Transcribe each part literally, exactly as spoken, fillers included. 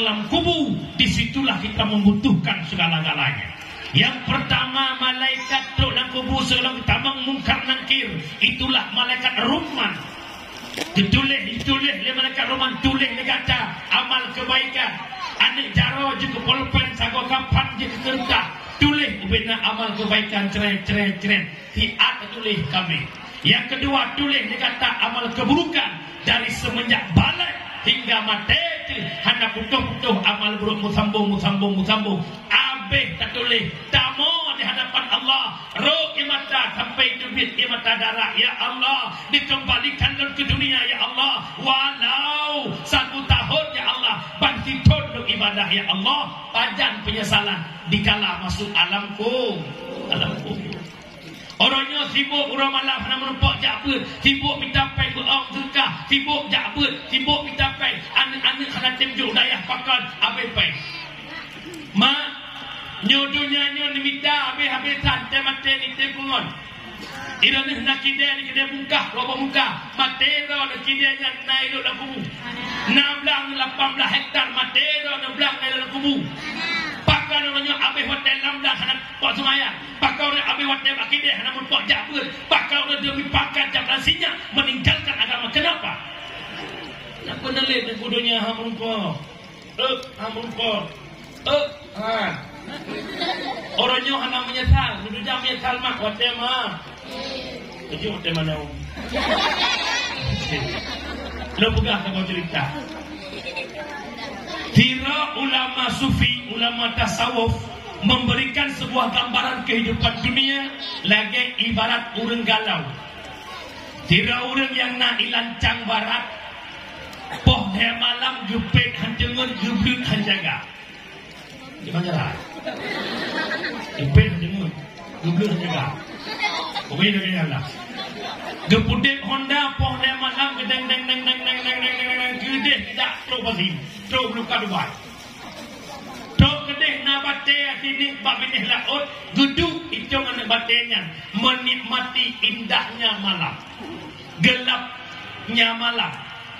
Dalam kubu, di situlah kita membutuhkan segala-galanya. Yang pertama, malaikat trok lam kubu sebelum tamong Mungkar Nangkir, itulah malaikat Rahman. Dituléh, dituléh lé malaikat Rahman, tuléh lé gata amal kebaikan. Aneuk jaroe jeuet keu polpen, sagoe kapan jeuet keu keureutah, tuléh ubena amal kebaikan, cret, cret, cret. Siat tuléh kami. Nyang keudua, tuléh lé gata amal keburukan dari semenjak balek hingga maté teuh hana putôh-putôh amal buruk meusambong, meusambong, meusambong. Abéh tatuléh, tamoe di hadapan Allah, rhot ie mata sampai teubiet ie mata darah, ya Allah, dikembalikan lôn keu dunia, ya Allah, walau satu tahun, ya Allah, ban sithon lôn ibadah, ya Allah, pajan penyesalan dikala masuk alam ku-, alam kubur. Uroe nyoe sibok uroe malam hana meurumpok jak beuet, sibok mita péng beuong seudeukah, sibok jak beuet, sibok mita péng, aneuk-aneuk hana tem jok u dayah pakon, abéh péng. Mak, nyoe donya nyoe neumita abéh-abésan, tem maté ni tem pungon. Iroh neuh na kidée di kidée bungkah, roboh muka, maté droe nyoe kidée nyan na ilok lam kubu. Na blang lapan blaih hektar, maté droe nyoe blang na ilok lam kubu. Pakon uroe nyoe abéh watée lam blang hana Pok seumayang, pakon ureuëng abéh watée bak kidée hana meurumpok jak beuet, pakon ureuëng demi pangkat jabatan sinyak meninggalkan agama. Kenapa? Nak peunalét dan bodohnya ha meurumpok. Eh, ha meurumpok. Eh, ha. Orang nyoe hana menyesal, duduk jam menyesal mak watée mah. Tujuh watée mana? Lo peugah kamu cerita. Tira ulama sufi, ulama tasawuf, memberikan sebuah gambaran kehidupan dunia lagée ibarat ureuëng galau. Sidroe ureuëng nyang na i lancang barat, poh lhée malam geupét hanceungon, geubleut hanjaga. Di mana lah? Geupét hanceungon, geubleut hanjaga. Pokoknya dari Allah. Geupudeb Honda poh lhée malam, gedeng deng deng deng deng deng deng deng deng, geudeh tidak trok basi, trok luka dubai. Trok keudeh na batée sineuk bak binéh laôt, geuduek i cong aneuk batée nyan, menikmati indahnya malam. Gelapnya malam,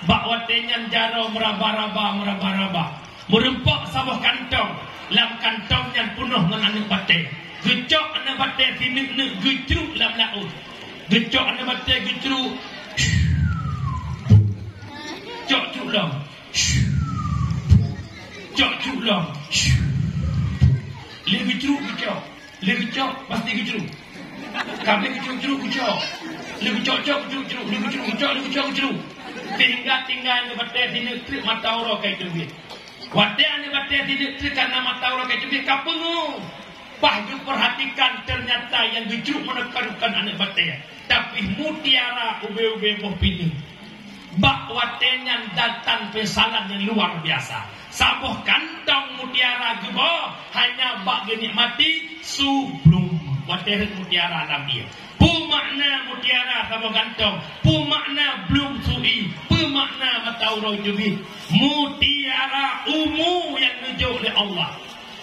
bak watée nyan jaroe meuraba-raba, meuraba-raba. Meurumpok saboh kantong, lam kantong nyan peunoh ngon aneuk batée. Geucok aneuk batée sineuk-neuk geucruk lam laôt. Geucok aneuk batée geucruk. Cok cruk lom. Cok cruk lom. Lé geucruk geucok. Lé geucok pasti geucruk. Ka lé geucruk-cruk geucok. Lé geucok-cok geucruk-cruk. Lé geucruk geucok, lé geucok geucruk. Sehingga tinggai aneuk batée sineuk treuk mata uroe ka iteubiet. Watée aneuk batée sineuk treuk ka na mata uroe ka iteubiet ka peungeut. Bah geupeurhatikan, ternyata nyang geucruk meunan kon aneuk batée, tapi mutiara ubé-ubé boh pineung. Bak watée nyan datang penyesalan nyang luar biasa. Saboh kantong mutiara geuboh hanya bak geunikmati su blum. Watée rhot mutiara lam ié. Peue makna mutiara saboh kantong? Peue makna blum su ié? Peue makna mata uroe teubiet? Mutiara umu nyang neujok lé Allah.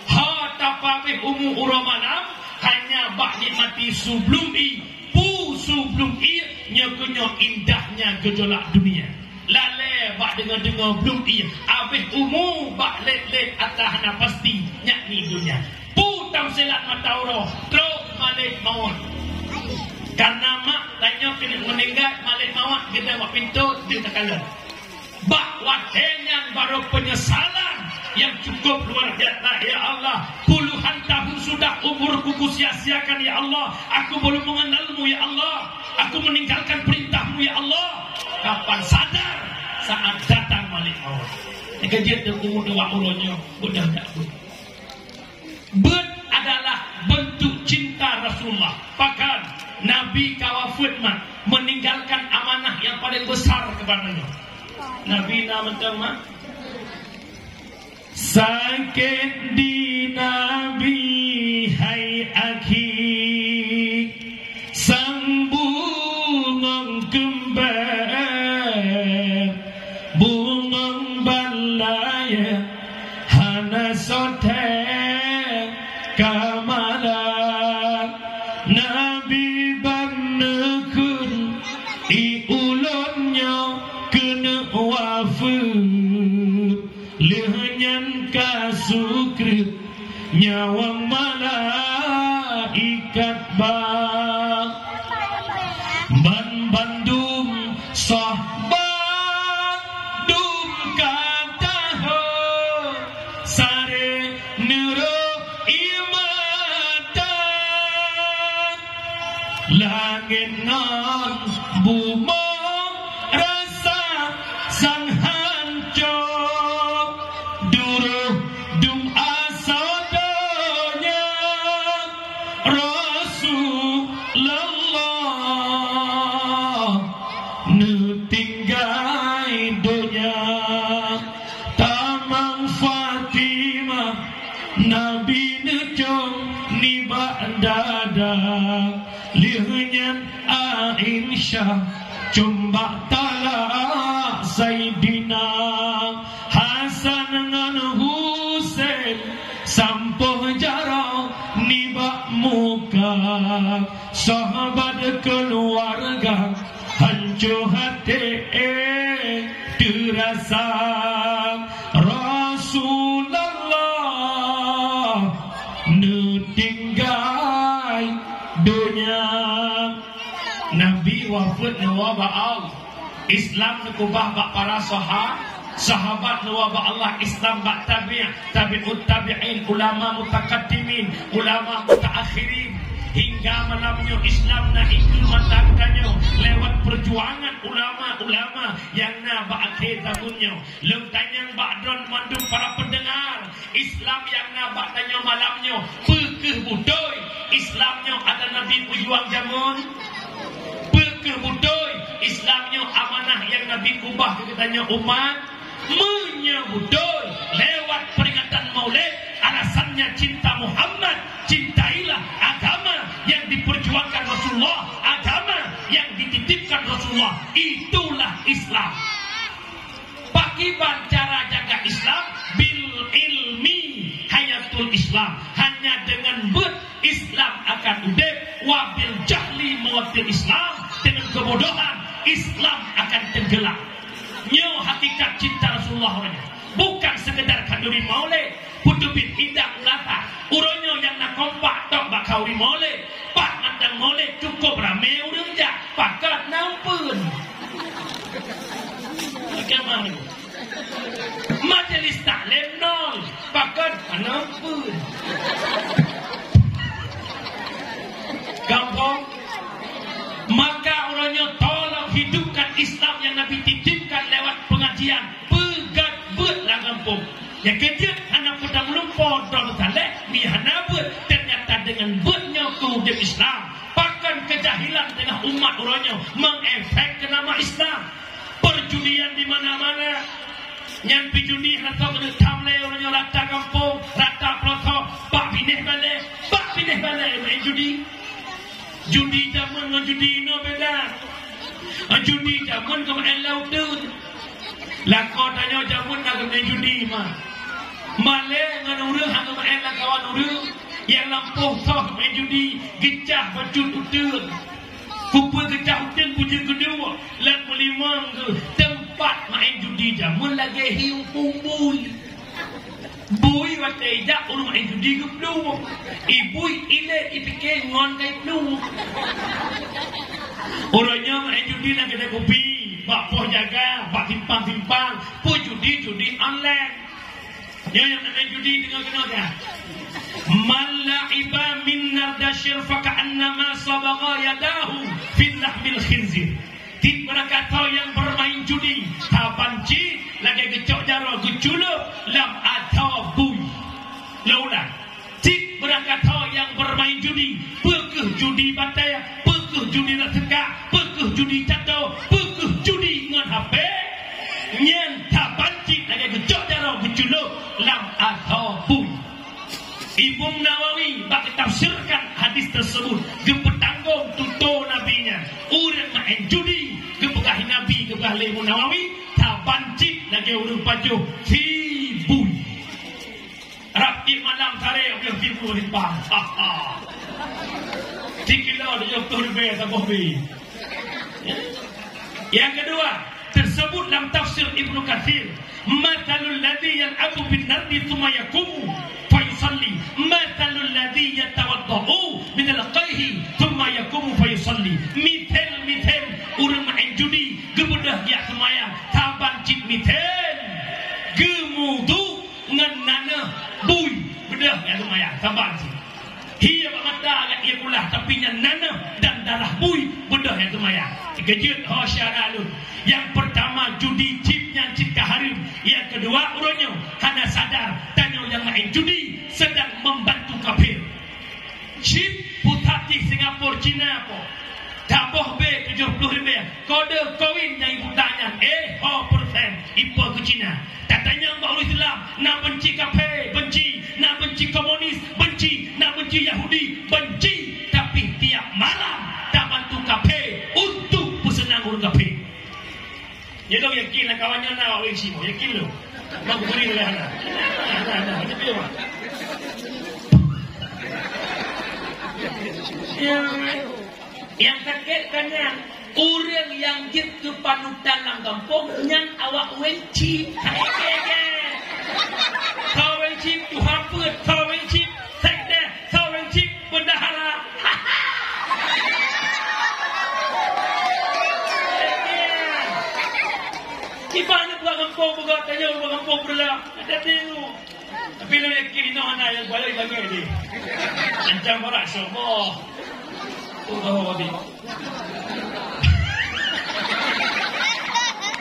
Ha tapabéh umu uroe malam hanya bak nikmati su blum ié. Peue su blum ié? Nyoe keuh nyoe indahnya gejolak dunia. Lalée bak deungoe-deungoe blum ié, abéh umu bak lét-lét atra hana pasti, yakni dunia. Peue tamsilat mata uroe? Trok malaikat maut. Karena mak tanyoe keuneuk meuninggai, malaikat maut geuteuka bak pintoe, deuh takalon. Bak watée nyan barô penyesalan nyang cukup luar biasa, "Ya Allah, puluhan tahun sudah umurku kusia-siakan, ya Allah. Aku belum mengenalmu, ya Allah. Aku meninggalkan perintahmu, ya Allah." Kapan sadar? Saat datang malaikat maut. Keujeuet deungon dua uroe nyoe, udah tak beuet. Beuet adalah bentuk cinta Rasulullah. Bahkan Nabi ka wafeuet mat, meninggalkan amanah yang paling besar kepada nyoe. Nabi na mantong mat. Sakét di Nabi hai akhi, sang bungong keumbang, bungong balai hana soe thée ka malam. Nabi ban neukheun, "I ulôn nyoe keuneuk wafeuet." Lheueh nyan Malaikat ba ban bandum soh bandum ka taho sare neurok imatan. Langét ngon bumoe rasa sang hanco, duroh dum asoe donya. Rasulullah neutinggai donya. Tamong Fatimah, Nabi neucong nibak dada. Lheueh nyan Aisyah, cong bak talak Saidina. Hasan ngon Husein, sampôh jaroe nibak muka. Sahabat keuluwarga hanco até, eh, teurasa. Rasulullah neutinggai donya. Nabi wafeuet neuwoe bak Allah. Islam neukeubah bak para saha-, sahabat, neuwoe bak Allah. Islam bak tabi', tabi'ut tabi'in, ulama mutakaddimin, ulama mutaakhirin. Hingga malam nyoe Islam na dikeue mata geutanyoe lewat perjuangan ulama-ulama nyang na bak akhé zaman nyoe. Lôn tanyong bak droe mandum para pendengar, Islam nyang na bak tanyoe malam nyoe, peu kheueh beutôi Islam nyoe ata Nabi peujuang jameun? Peu kheueh beutôi Islam nyoe amanah nyang Nabi keubah keu geutanyoe umat? Meunyoe beutôi, lewat peringatan Maulid, alasannya cinta Muhammad, cintailah agama yang diperjuangkan Rasulullah, agama yang dititipkan Rasulullah, itulah Islam. Pakiban cara jaga Islam? Bil ilmi hayatul Islam. Hanya dengan beuet Islam akan udeb, wa bil jahli mautil Islam. Dengan kebodohan, Islam akan tenggelam. Nyoe hakikat cinta Rasulullah uroe nyoe. Bukan sekedar khanduri Maulid, Puteubiet indang u Lata. Uroe nyoe nyang na kompak tok bak khanduri Maulid. Pat mantong Maulid cukôp ramé ureueng jak, pakon na umpeuen. Bagaimana? Majelis taklim nol, pakon na umpeuen. Gampông. Maka uroe nyoe tolong hidupkan Islam nyang Nabi titipkan lewat pengajian. Peugét beuet lam gampông. Nyang keujeuet hana peudong lumpoe droe teusaleh, mi hana beuet, ternyata deungon beuet nyoe keu udeb Islam. Pakon keujahilan teungoh umat uroe nyoe mengefek keu nama Islam. Perjudian di mana-mana. Nyan pi judi hana soe keuneuk tham lé uroe nyoe rata gampông, rata peulosok, bak binéh balée, bak binéh balée main judi. Judi jameun ngon judi inoe beda. Judi jameun keumaén lam uteuen. Lakoe tanyoe jameun na keumaén judi ma. Malée ngon ureueng hana keumaén lam kawan ureueng. Nyang lampôh soh maén judi, geucah bacut uteuen. Kupeue geucah uteuen bujeuet keudua, lam meulimong geuh teumpat maén judi jameun lagée hiu pumbui. Bui watée ijak ureueng maén judi geuplueng. Ibui ilée ipike ngon kai plueng. Uroe nyoe maén judi lam keudai kupi, bak poh jaga, bak simpang-simpang, peue judi-judi online. Nyoe nyang maén judi deungoe keunoe ka. Man la'iba min nardashir faka'annama sabagha yadahu fi lahmil khinzir. Tieb beurangkat soe nyang beureumain judi, saban cit lagée geucok jaroe geuculôp lam atô bui. Lôn ulang, tieb beurangkat soe nyang beureumain judi, peu kheueh judi batée, peu kheueh judi rot seukak, peu kheueh judi cato, peu kheueh judi ngon H P, nyan saban cit lagée geucok jaroe geuculôp lam atô bui. Imam Nawawi bak geutafsirkan hadis teusebut, geupeutanggong tutoe Nabi nyan. Ureueng maén judi, geupeugah Nabi, geupeugah lé Imam Nawawi, saban cit lagée ureueng pajoh si bui. Rab tieb malam saré, ureueng si bui simpang. Ha, ha. Sikilo tujoh ploh ribée saboh bi. Nyang keudua, teusebut lam tafsir Ibnu Katsir, "Matsalul ladzi yal'abu bin nardi tsumma yaqumu fa yusalli, matsal Yatawaddau minal qaihi, tsumma yaqumu fayusalli. Mithén-mithén ureuëng maén judi geubeudôh jak seumayang, saban cit mithén. Geumudu ngon naneuh bui beudôh jak seumayang, saban cit. Hi bak mata ngon ié kulah, tapi nyan naneuh dan darah bui beudôh jak seumayang. Keujeuet ho syedara lôn. Nyang peurtama, judi chip nyan cit ka hareuem. Nyang keudua, uroe nyoe hana sadar tanyoe nyang maén judi sedang membantu kafir. Chip pusat jih Singapura, Cina po. Taboh B tujoh ploh ribèe, kode koin nyang ibuta nyan, eh, ho persen ipo keu Cina. Tatanyong bak ureuëng Islam, na benci kafé, benci, na benci komunis, benci, na benci Yahudi, benci, tapi tiap malam tabantu kafé untuk peuseunang ureuëng kafé. Nyoe lôn yakin lam kawan nyoe na awak Weng Chip, yakin lôn. Bang Guri lé hana. Hana, hana, hana, hana. Ya. Nyang sakét ka nyan, ureuëng nyang jeuet keu panutan lam gampông nyan awak Weng Chip. Soe Weng Chip tuha peuet, soe Weng Chip sekdeh, soe Weng Chip bendahara. Kiban buat gampông, buat tanyoe, buat gampông pula. Ada tengok. Tapi lôn yakin inoe hana nyang kualai langét deh. Ancam barak soboh. Oh, oh, deh.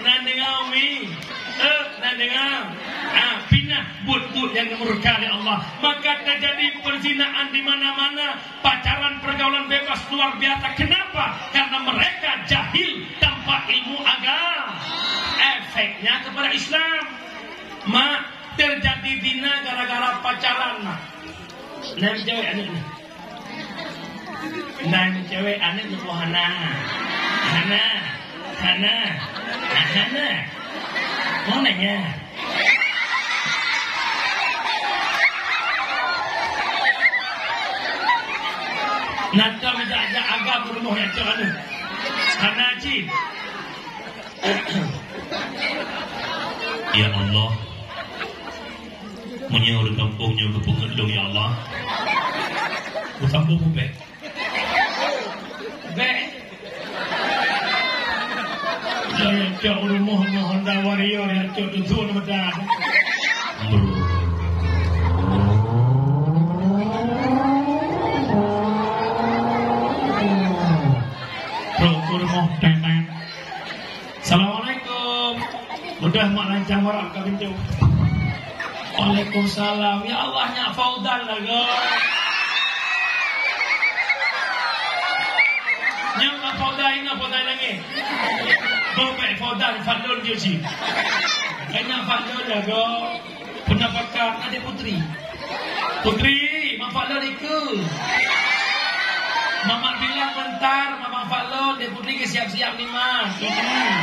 Nan deungoe, Umi? Eh, nan deungoe? Ah, pinah buet-buet nyang dimurka lé Allah. Maka terjadi perzinaan di mana-mana, pacaran, pergaulan bebas luar biasa. Kenapa? Karena mereka jahil tanpa ilmu agama. Efeknya kepada Islam. Mak, terjadi zina gara-gara pacaran, Mak. Nan cewek aneuk nyoe. Nan cewek aneuk nyoe hana. Hana. Hana. Ah, hana. Mau nanya. Nata meujak-jak agam rumoh nyang cok aneuk. Hana cit. Ya Allah, meunyoe ureuëng gampông nyoe geupeungeut lôn, ya Allah, beusambông ubé. Bék. Nyang cok rumoh ngon Honda Warrior, nyang cok dusun meudan. Brrr. Trok u rumoh, teng, teng. Assalamualaikum. Mudah mak lancang warak buka pintu. Waalaikumsalam. Ya Allah, nyak Fauzan lagoe. Nyak mak Fauzan, ingat Fauzan langit. Bobek Fauzan, Fadlun dia si. Kena Fadlun lagoe. Penampakan adik Putri. Putri, Mak Fak Lôn ikeu. Mamak bilang bentar, Mamak Fak Lôn, Dek Putri ke siap-siap ni, Mak. Hmm.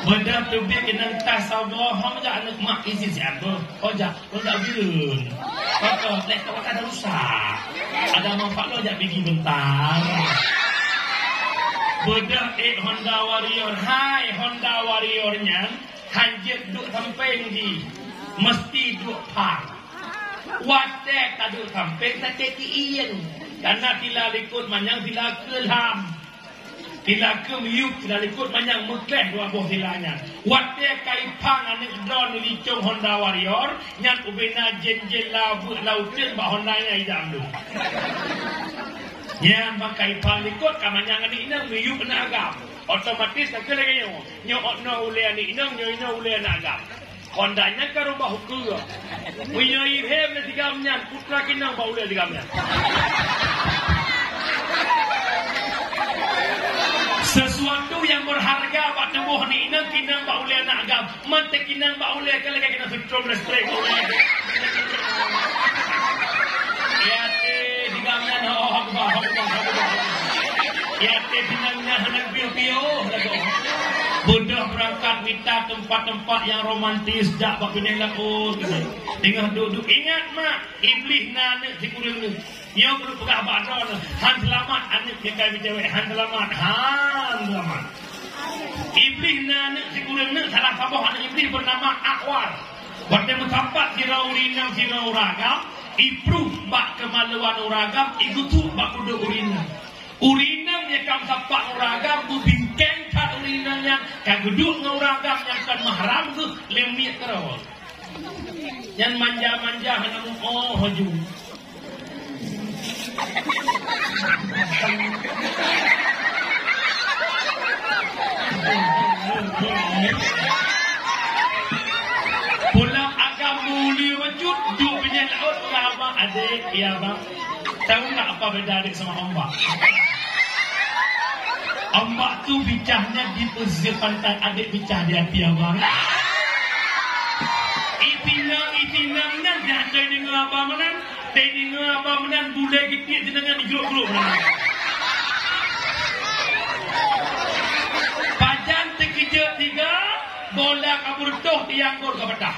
Beda teubiet keuneuk tas saboh, hom jak aneuk mak isi siap boh. Oh, jak, oh, jak bireuen. Papa, leh kau ada rusak. Ada Mak Fak Lôn jak bigi bentar. Beda, eh, Honda Warrior. Hai, Honda Warrior nyan. Hanjeuet duek sampéng jih, meuseuti duek phang. Watée taduek sampéng, sakét keuieng, kareuna sila likot manyang sila keulam. Sila keu miyueb, sila likot manyang meukleh dua boh sila nyan. Watée ka iphang aneuk droen licong Honda Warrior, nyan ubena jén-jén laweuk lauteuen bak Honda nyan ijak mandum. Nyan bak ka iphang likot ka manyang aneuk inong miyueb aneuk agam. Otomatis ka keuh lagée nyoe. Nyoe inoe ulée aneuk inong, nyoe inoe ulée aneuk agam. Honda nyan ka rubah ukeue. Meunyoe irhem lé sigam nyan, putra kinong bak ulée sigam nyan. Sesuatu yang berharga bak tuboh aneuk inong, kinong bak ulée aneuk agam. Mantong kinong bak ulée ka lagée keuneuk seutrom listrik bak ulée. Ya, eh, di dalam nyan, oh, Allah, Allah, Allah. Ya, eh, di dalam nyan, hana piôh-piôh lagoe. Beudôh beurangkat mita teumpat-teumpat nyang romantis, jak bak binéh laôt. Teungoh duek-duek, ingat, mak, Iblih na aneuk sikureueng neuk. Nyoe keuneuk peugah bak droeneuh, han seulamat aneuk nyang ka meucewek, han seulamat, han seulamat. Iblih na aneuk sikureueng neuk, salah saboh aneuk Iblih beunama Akwar. Watée meusapat sidroe ureueng inong sidroe ureueng agam, Ipruh bak keumaluan ureueng agam, igusut bak kudeueng ureueng inong. Ureueng inong nyang ka meusapat ngon ureueng agam, beubingkeng that ureueng inong nyan, ka geuduek ngon ureueng agam nyang kon mahram geuh lé miet keudroe. Nyan manja-manja hana meu'oh laju. Pulang agam mulia bacut, duek binéh laôt, ya abang, adék, ya abang. Tahu nggak apa beda adék sama ombak? Ombak tu bicahnya di pesisir pantai, adék bicah di hati abang. Itinang, itinang nyan, jangan jadi ngelaba meunan. Teungoh abang meunan gulai geutik teungoh digrok-grok meunan. Pajan teukeujot tiga, bola ka beureutoh, tiang gor ka patah.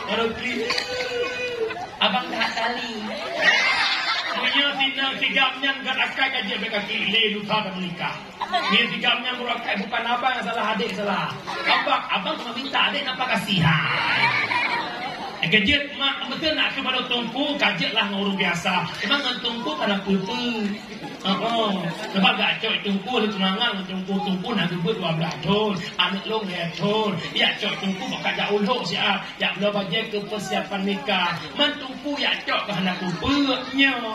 Baru klik. Abang dah tali. Meunyoe tina sigam nyan gat akai ka jeuet bak kaki lé lusa dah meunikah. Nyan sigam nyan meurakai bukan abang nyang salah, adék salah. Abang, abang cuma minta, adék napa kasih. Ha. Ka jeuet mak, beutôi nak keupada teungku, ka jeuet lah ngon ureueng biasa. Memang ngon teungku kana peue-peue. Heeh. Sebab jak cok teungku lé tunangan ngon teungku, teungku na geubeuet dua blah thon, aneuk lôn lhèe thon. Jak cok teungku bak jak ulok siat, jak bloe bajèe keu persiapan nikah. Man teungku jak cok keu hana peue-peue nyoe.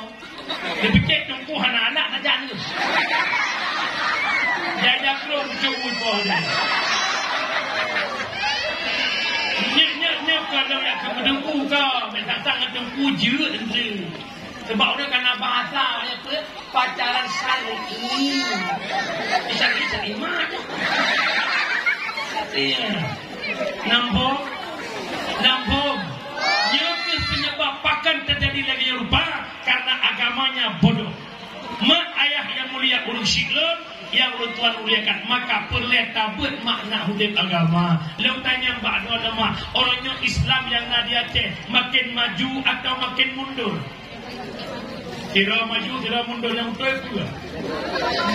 Dipike teungku hana anak sajan tu. Jaja klo muncul mupo dia. Nyek, nyek, nyek, kalau nak ke teungku ka, minta tangan teungku jeut tu. Sebab orang kana bahasa, ya, apa? Pacaran syar'i. Syar'i, syar'i mana? Iya. Nambung. Nambung. Nyoe kheueh penyebab pakon terjadi lagèe nyoe rupa. Karena agamanya bodoh. Mak ayah yang mulia ureueng syik lôn, yang ulôn tuan muliakan, maka peureulèe tabeuet makna udép agama. Lôn tanyong bak droeneuh mak, uroe nyoe Islam nyang na di Aceh makin maju atau makin mundur? Sira maju, sira mundur, nyang beutôi peue?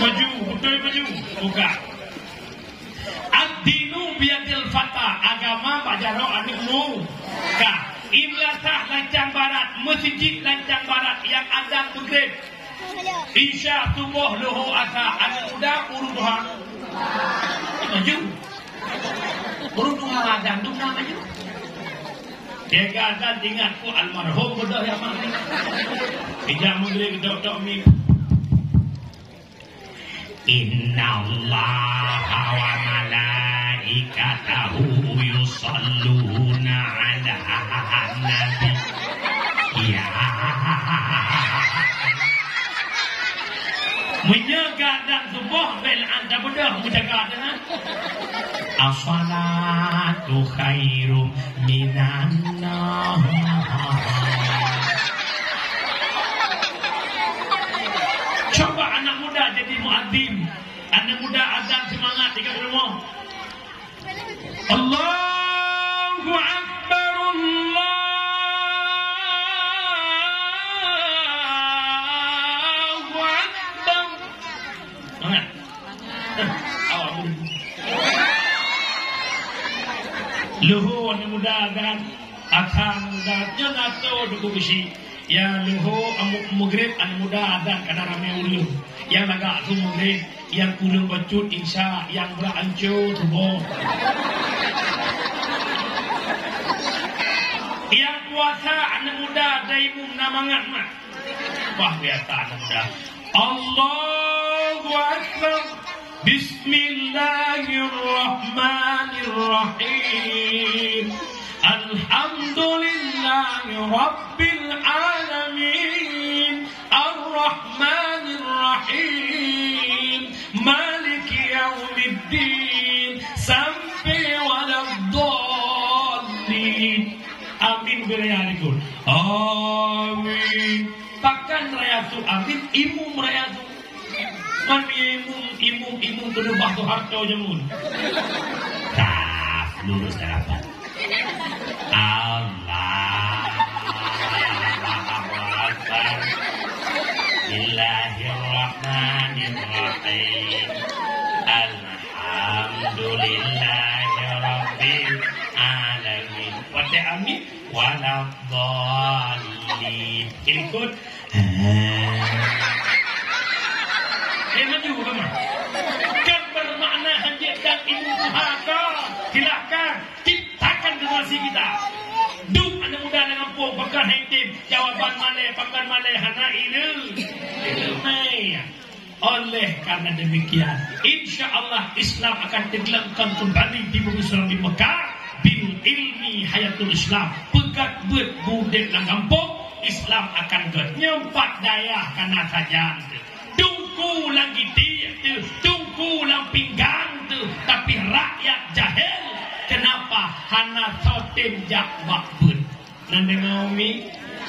Maju, beutôi maju. Bukan. Ad-dinu biyadil fata, agama bak jaroe aneuk muda. Imlasah lancang barat, meuseujid lancang barat nyang azan meugreb. Isya, suboh, luhô, asa, aneuk muda, puru tuha. Maju. Puru tuha azan, tu na maju. Jaga azan, ingat ku almarhum beudôh ya mak ni. Ijak meugreb, tok-tok mi. Innallaha wa malaikatahu yusalluna 'alan nabi. Ya. Meunyoe ka azan suboh, bèk lé anda beudôh meujaga teuh. As-salatu khairum minan naum. Coba anak muda jadi muadzin. Anak muda azan semangat di rumoh. Allahu Akbar, Allahu Akbar. Semangat. Awak muda. Luhô aneuk muda dan asa muda nyan atau duku beusi. Ya luhô amu-, meugreb aneuk muda dan kada ramé ureueng. Nyang lagak su meugreb, nyang kureueng bacut isya, nyang brat anco suboh. Nyang puasa aneuk muda daimun na mangat mak. Wah, biasa aneuk muda. Allahu Akbar. Bismillahirrahmanirrahim. Alhamdulillahi Rabbil Alamin. Arrahmanirrahim. Maliki Yaumiddin. Sampai waladdallin. Amin beuraya likot. Amin. Pakon raya su amin, imum raya su. Man imum, imum, imum keuneubah tu harto jameun. Tah, lurus harapan. Allahu Akbar. Bismillahirrahmanirrahim. Alhamdulillahirabbil alamin. Amin. Waladdallin. Ikut. Eh, maju, Bang. Kan bermakna hanjeuet dan ibu tuha ka. Silahkan ciptakan generasi kita. Duek aneuk muda lam gampông, pakon hai tem. Jawaban malèe, pakon malèe, hana ileu-, ileumèe. Oleh karena demikian, insya Allah Islam akan tenggelamkan kembali di bumi Islam di Mekah. Bil ilmi hayatul Islam. Peugah beuet udép lam gampông, Islam akan gét. Nyoe pat dayah kana sajan. Teungku lam giti, teungku lam pinggang tu, tapi rakyat jahil. Kenapa? Hana soe tem jak bak beuet. Neudeungoe, Umi?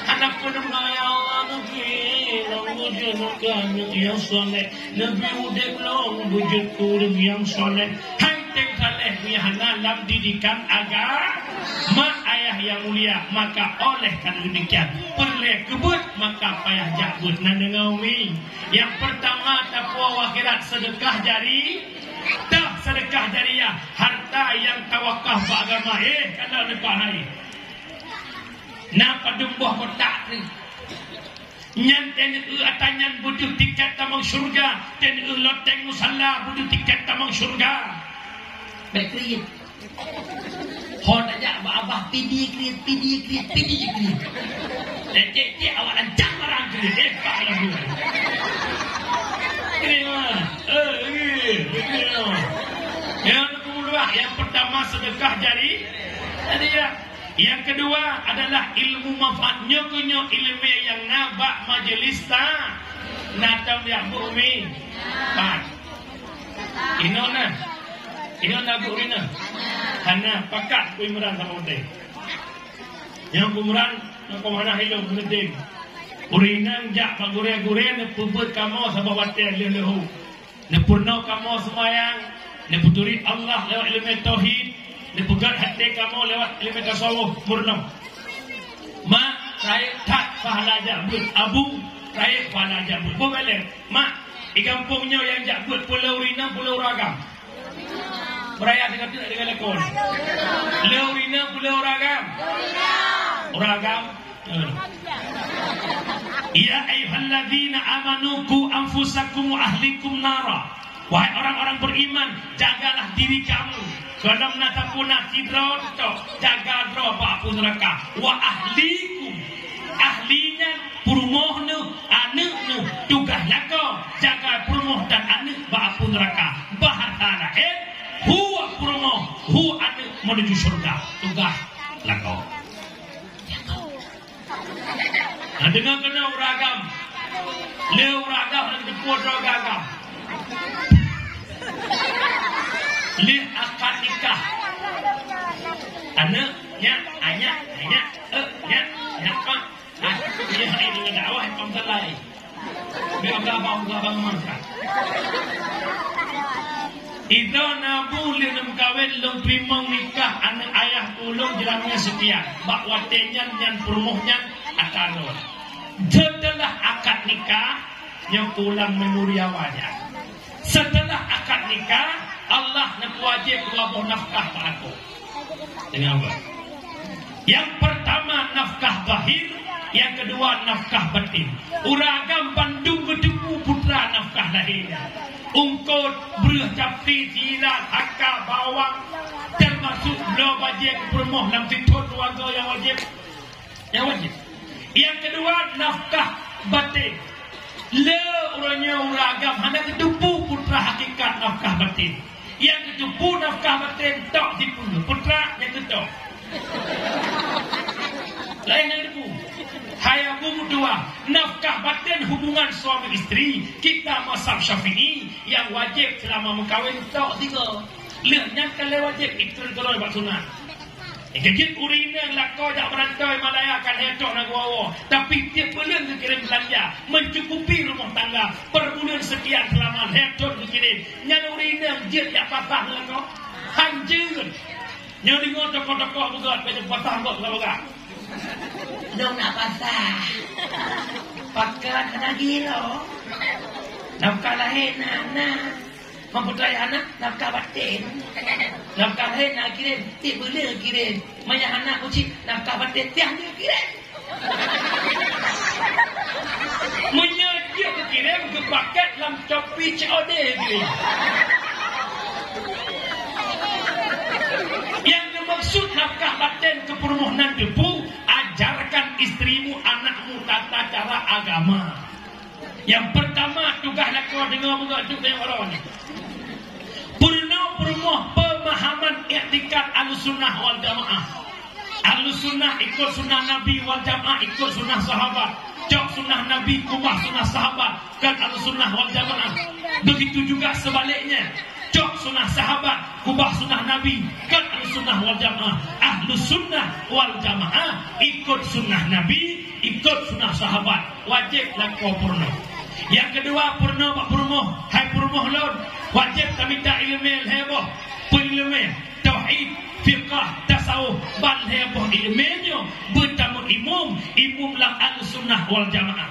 Hana peue deungoe, ya Allah, neubri lôn beujeuet keu aneuk nyang saleh, neubri udép lôn beujeuet keu ureueng nyang saleh. Hai tem saleh, nyang hana lam didikan agama, ayah yang mulia, maka oleh karena demikian, peureulèe keu beuet, maka payah jak beuet. Neudeungoe, Umi? Nyang peurtama, tapuwoe akhirat, seudeukah jari-, tah seudeukah jariyah, harta nyang tawakaf bak agama. Eh, kalau leupah hai. Na padum boh kotak tu. Nyan teuneuk eu ata nyan beudeuh tiket tamong syeuruga, teuneuk eu loteng musala beudeuh tiket tamong syeuruga. Bèk kriet. Ho tajak bak abah pidi kriet, pidi kriet, pidi kriet. Cek-cek awak lancang barang kriet. Eh, pak lam luar. Kriet, ah. Eh, kriet, kriet, ah. Yang kedua, yang pertama sedekah jari. Jadi ya, Nyang keudua adalah ilmu manfaat. Nyoe keuh nyoe ileumèe nyang na bak majeulis ta-, na tam jak beuet, Umi? Pat. Inoe na? Inoe na beuet, Umi, na? Hana, pakat Teungku Imran sama watèe. Nyang Teungku Imran, nyang keumanah ilôn meuneutem. Ureueng inong jak bak gurèe-gurèe neupeubeuet kamoe saboh watèe lheueh leuhô. Neupeurunoe kamoe seumayang, neupeuturi Allah lewat ileumèe tauhid, neupeugèt até kamoe lewat ileumèe tasawuf, peurunoe. Mak, rayeuk that pahala jak beuet, abu, rayeuk pahala jak beuet. Boh bèk lé, mak, di gampông nyoe nyang jak beuet peue lé ureueng inong, peue lé ureueng agam? Beuraya sigoe teuk deungon lakoe. Lé ureueng inong, peue lé ureueng agam? Ureueng agam. Ya ayyuhalladzina amanu qu anfusakum wa ahlikum nara. Wahai orang-orang beriman, jagalah diri kamu. Gohlom na sapeue na sidroe tok, jaga droe bak apui neuraka. Wa ahlikum. Ahli nyan peurumoh neuh, aneuk neuh, tugaih lakoe jaga peurumoh dan aneuk bak apui neuraka. Bahasa laén, hu peurumoh, hu aneuk menuju syurga. Tugaih lakoe. Na deungoe keunoe ureueng agam. Lé ureueng agam nyang teupeue droe agam. Lé akad nikah. Aneuk, nyak, anyak, anyak, eh, nyak, nyak, mak. Ah, iya, hai, deungon dakwah, hai, pam salai. Bèk gabang-gabang mangkat. Idroe na bu lheueh lôn meukawen, lôn teurimong nikah aneuk ayah ulôn jeulamnya sekian. Bak watèe nyan, nyan peurumoh nyan ata lôn. Seuteulah akad nikah, nyoe pulang memori awak nyan. Seuteulah akad nikah, Allah neupeuwajéb dua boh nafkah bak aku. Deungoe. Nyang peurtama nafkah zahir, nyang keudua nafkah batin. Ureueng agam bandum geuteupeue putra nafkah lahé. Eungkôt, breueh, capi, silat, haka, bawang, teumasuk bloe bajèe keu peurumoh lam sithon dua goe nyang wajéb. Nyang wajéb. Nyang keudua, nafkah batin. Lé uroe nyoe ureueng agam hana geuteupeue putra hakikat nafkah batin. Nyang geuteupeue nafkah batin tok sipeue, putra nyang geutok. Laén nyang geuteupeue. Hai abu meutuah, nafkah batin hubungan suami isteri, kita mazhab Syafi'i, nyang wajéb seulama meukawen tok sigoe. Lheueh nyan ka lheueh wajéb, itu keudroe bak sunat. Keujeuet ureueng inong lakoe jak meurantoi Malaya ka lhèe thon na geuwoe-woe, tapi tiep buleuen geukirém beulanja, mencukupi rumah tangga, per buleuen sekian seulama lhèe thon geukirém. Nyan ureueng inong jeuet jak pasah lakoe? Han jeuet. Nyoe deungoe tokoh-tokoh beugöt, bèk jak pasah gob peugah-peugah. Lôn na pasah. Pakon hana gilo? Nafkah lahé na, na. Meupeutraya hana, nafkah baten. Nafkah lahé na kirém, tiep buleuen kirém. Meunyo hana kucik, nafkah baten tiah nyoe kirém. Meunyo jeuet geukirém, geupaket lam Shopee C O D kirém. Nyang geumaksud nafkah baten keu peurumoh nan teupeu, ajarkan istrimu, anakmu tata cara agama. Nyang peurtama, tugaih lakoe deungoe beugöt duek nyang uroe nyoe. Peurunoe peurumoh peumahaman iktikad Ahlussunnah wal Jamaah. Ahlussunnah ikot sunnah Nabi, wal Jamaah ikot sunnah sahabat. Cok sunnah Nabi, kubah sunnah sahabat, kan Ahlussunnah wal Jamaah. Begitu juga sebaliknya, cok sunnah sahabat, kubah sunnah Nabi, kan Ahlussunnah wal Jamaah. Ahlussunnah wal Jamaah ikot sunnah Nabi, ikot sunnah sahabat. Wajéb lakoe peurunoe. Nyang keudua, peurunoe bak peurumoh. Hai peurumoh lôn, wajéb tamita ileumèe lhèe boh. Peue ileumèe? Tauhid, fiqah, tasawuf. Ban lhèe boh ileumèe nyoe beutameuimum, imum lam Ahlussunnah wal Jamaah.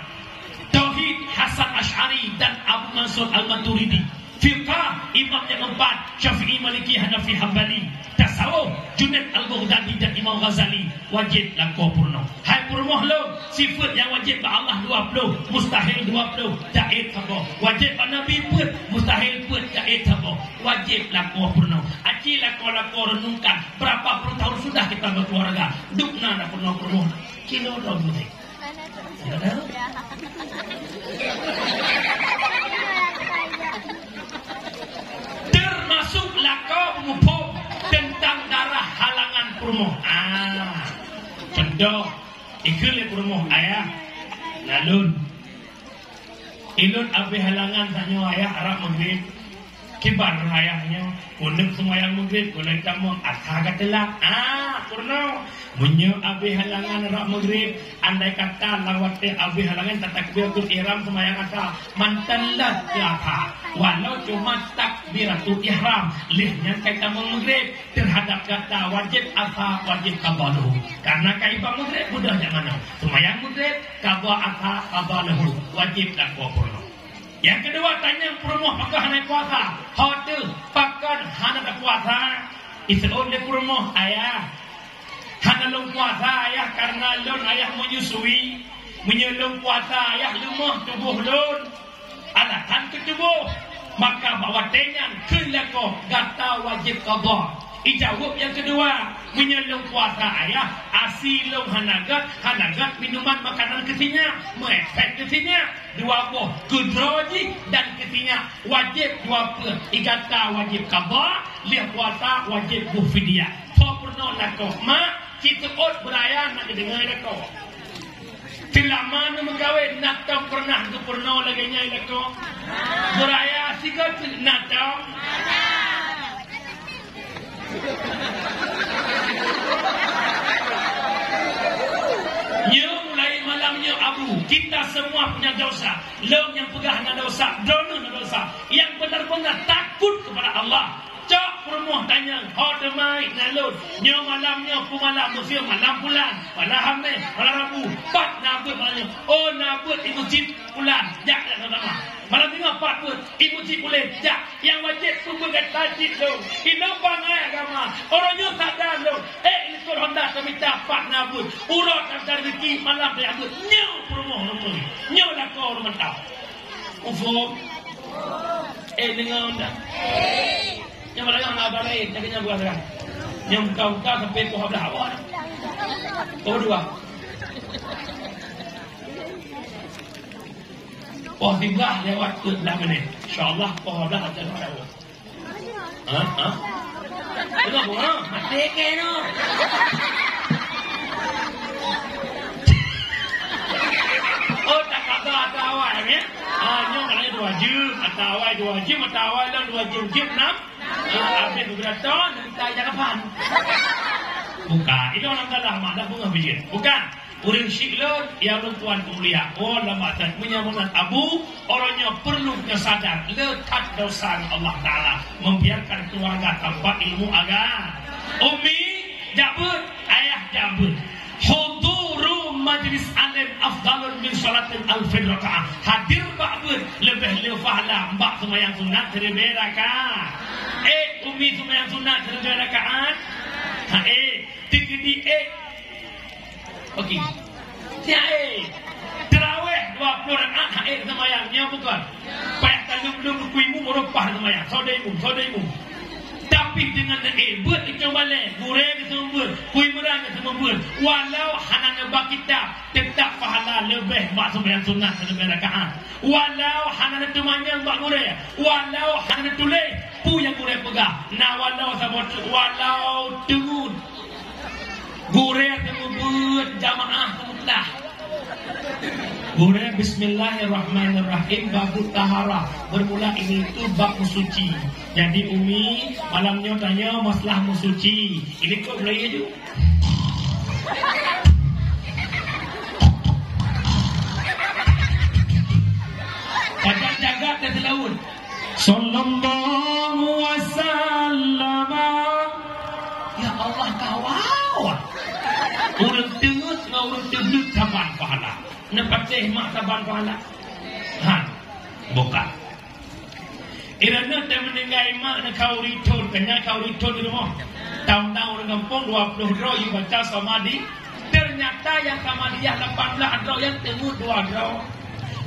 Tauhid, Hasan Asy'ari dan Abu Mansur Al-Maturidi. Fiqah, imam nyang empat, Syafi'i, Maliki, Hanafi, Hambali. Tasawuf, Junaid Al-Baghdadi dan Imam Ghazali. Wajéb lakoe peurunoe. Hai peurumoh lôn, sifeuet nyang wajéb bak Allah dua ploh, mustahil dua ploh, jaiz saboh. Wajéb bak Nabi peuet, mustahil peuet, jaiz saboh. Wajéb lakoe peurunoe. Aci lakoe-lakoe renungkan, berapa puluh tahun sudah kita berkeluarga, dum na peurunoe-peurunoe. Kilo dong beutôi. Termasuk lakoe peumuphom teuntang darah halangan peurumoh. Ah, contoh, ikheun lé peurumoh, "Ayah, na lôn. Ilôn abéh halangan tanyoe ayah rab Maghrib." Kiban ayah nyoe, keuneuk seumayang Maghrib, keuneuk tamong, asa ka telat. Ah, peurunoe. Meunyoe abéh halangan rab Maghrib, andai kata lam watèe abéh halangan tatakbiratul ihram seumayang asa, mantong lheueh keu asa. Walau cuma takbiratul ihram, lheueh nyan ka tamong Maghrib, teuhadap gata wajéb asa, wajéb qadha lheueh. Karena ka iba Maghrib, beudôh jak manoe. Seumayang Maghrib, qadha asa, qadha lheueh. Wajéb lakoe peurunoe. Nyang keudua, tanyong peurumoh pakon hana puasa. Ho teuh, pakon hana tapuasa? Iseuôt lé peurumoh, "Ayah, hana lôn puasa, Ayah, karena lôn, Ayah, menyusui. Meunyoe lôn puasa, Ayah, leumoh tuboh lôn." Alasan keu tuboh. Maka bak watèe nyan kheun lakoe, gata wajéb qadha. Ijaweueb nyang keudua, "Meunyoe lôn puasa, Ayah, asi lôn hana gèt, hana gèt minuman makanan keu sinyak, meuefek keu sinyak." Dua boh, keu droe jih dan keu sinyak, wajéb dua peue. Gata wajéb qadha, lheueh puasa wajéb boh fidyah. Soe peurunoe lakoe? Mak, ci teuôt beuraya na geudeungoe lakoe. Seulama neumeukawen, na tom peureunah geupeurunoe lagèe nyan lakoe? Beuraya sigoe teuk na tom? Nyoe mulai malam nyoe, Abu, kita semua punya dosa. Lôn nyang peugah na dosa, droeneuh na dosa. Nyang beuna-beuna takot kepada Allah. Cok peurumoh tanyong, "Ho teuma na lôn? Nyoe malam nyoe peue malam?" "Meuseu malam pulan, malam Hamèh, malam Rabu." "Pat na beuet malam nyoe?" "Oh, na beuet di meuseujid pulan." "Jak, jak sama-sama." "Malam Jumat pat beuet di meuseujid pulan." "Jak." Nyang wajéb peubuet gata cit lôn. Inong bangai agama. Uroe nyoe sadar lôn. Eh, likot honda tamita pat na beuet. Uroe tata rezeki malam tajak beuet. Nyoe peurumoh rumoh. Nyoe lakoe ureueng mantong. Muphom? Eh, deungoe dak? Nyang malam nyoe hana haba laén, nyang keunyan buah sekarang. Nyang buka-buka sampai poh dua belas awak. Poh dua. Poh tiga lewat ke enam menit. InsyaAllah poh dua belas akan ada. Ha? Ha? Tengok, ha? Mati ke no? Oh, tak kata ata awai, ya? Ha, nyoe maknanya dua jam, ata awai dua jam, ata awai lah dua jam, jam enam. Ha, habis beberapa tahun, nanti tak ada kapan. Bukan, itu orang salah, mak dah bunga bijil. Bukan. Ureueng syik lôn, ya lôn tuan peumulia, oh, lam bak that meunyoe meunan Abu, uroe nyoe perlu geusadar, le that dosa ngon Allah Taala, membiarkan keluarga tanpa ilmu agama. Umi, jak beuet, ayah jak beuet. Huduru majlis alim afdalun min shalatin alfi rakaah. Hadir bak beuet leubeh le Pahala bak seumayang sunat siribèe rakaat. Eh, umi seumayang sunat siribèe rakaat. Ha, eh, teukeudi eh. Oke. Nyan eh. Teurawéh dua ploh rakaat, ha, eh, seumayang. Nyan bukon. Payah taleuem-leuem kui mu, baru paih seumayang. Sodemu, sodemu. Tapi deungon eh, beuet itu balèe, gurèe geuseumeubeuet, kui meuran geuseumeubeuet. Walau hana neuba kitab, teutap pahala leubeh bak seumayang sunat siribèe rakaat. Walau hana neuteumanyong bak gurèe, walau hana neutuléh, peue nyang gurèe peugah, na walau saboh teuk, walau teungeut. Gurèe seumeubeuet, jamaah seumeubeuet. Gurèe, bismillahirrahmanirrahim, babut taharah. Bermula ini itu bab meusuci. Jadi, umi, malam nyoe tanyoe masalah meusuci. Ini kok mulai ju. Pajan jaga teuh laut. Sallallahu wasallama. Ya Allah, kawan. Ureueng teungeut ngon ureueng teubeuet saban pahala. Neupatéh mak saban pahala. Ha, bukan. Ireuna teumeuninggai mak neukauri thon, kanya kauri thon di rumoh. Taun-taun ureueng gampông dua ploh droe yue baca samadhi. Ternyata nyang samadhiyah lapan blah droe nyan teungeut dua droe.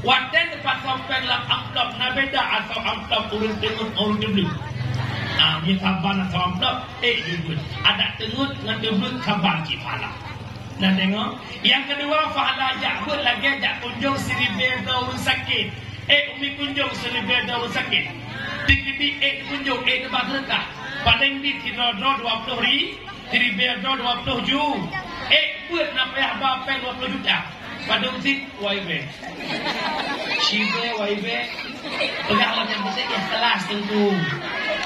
Watèe neupasoe péng lam amplop na beda asoe amplop ureueng teungeut ngon ureueng teubeuet. Ah, nyan saban asoe amplop, eh, teubeuet. Adak teungeut ngon teubeuet saban cit pahala. Nah, tengok. Nyang keudua, pahala jak beuet lagèe jak kunjong siribèe droe ureueng sakét. Eh, umi kunjong siribèe droe ureueng sakét. Teukeudi eh kunjong, eh neuba seudeukah. Paleng di sidroe-droe dua ploh ri-, siribèe droe dua ploh ju. Eh, beuet na payah ba péng dua ploh juta. Padum sit, wai bèe. Sibèe, wai bèe. Peugah lom nyang penting ikhlas, Teungku.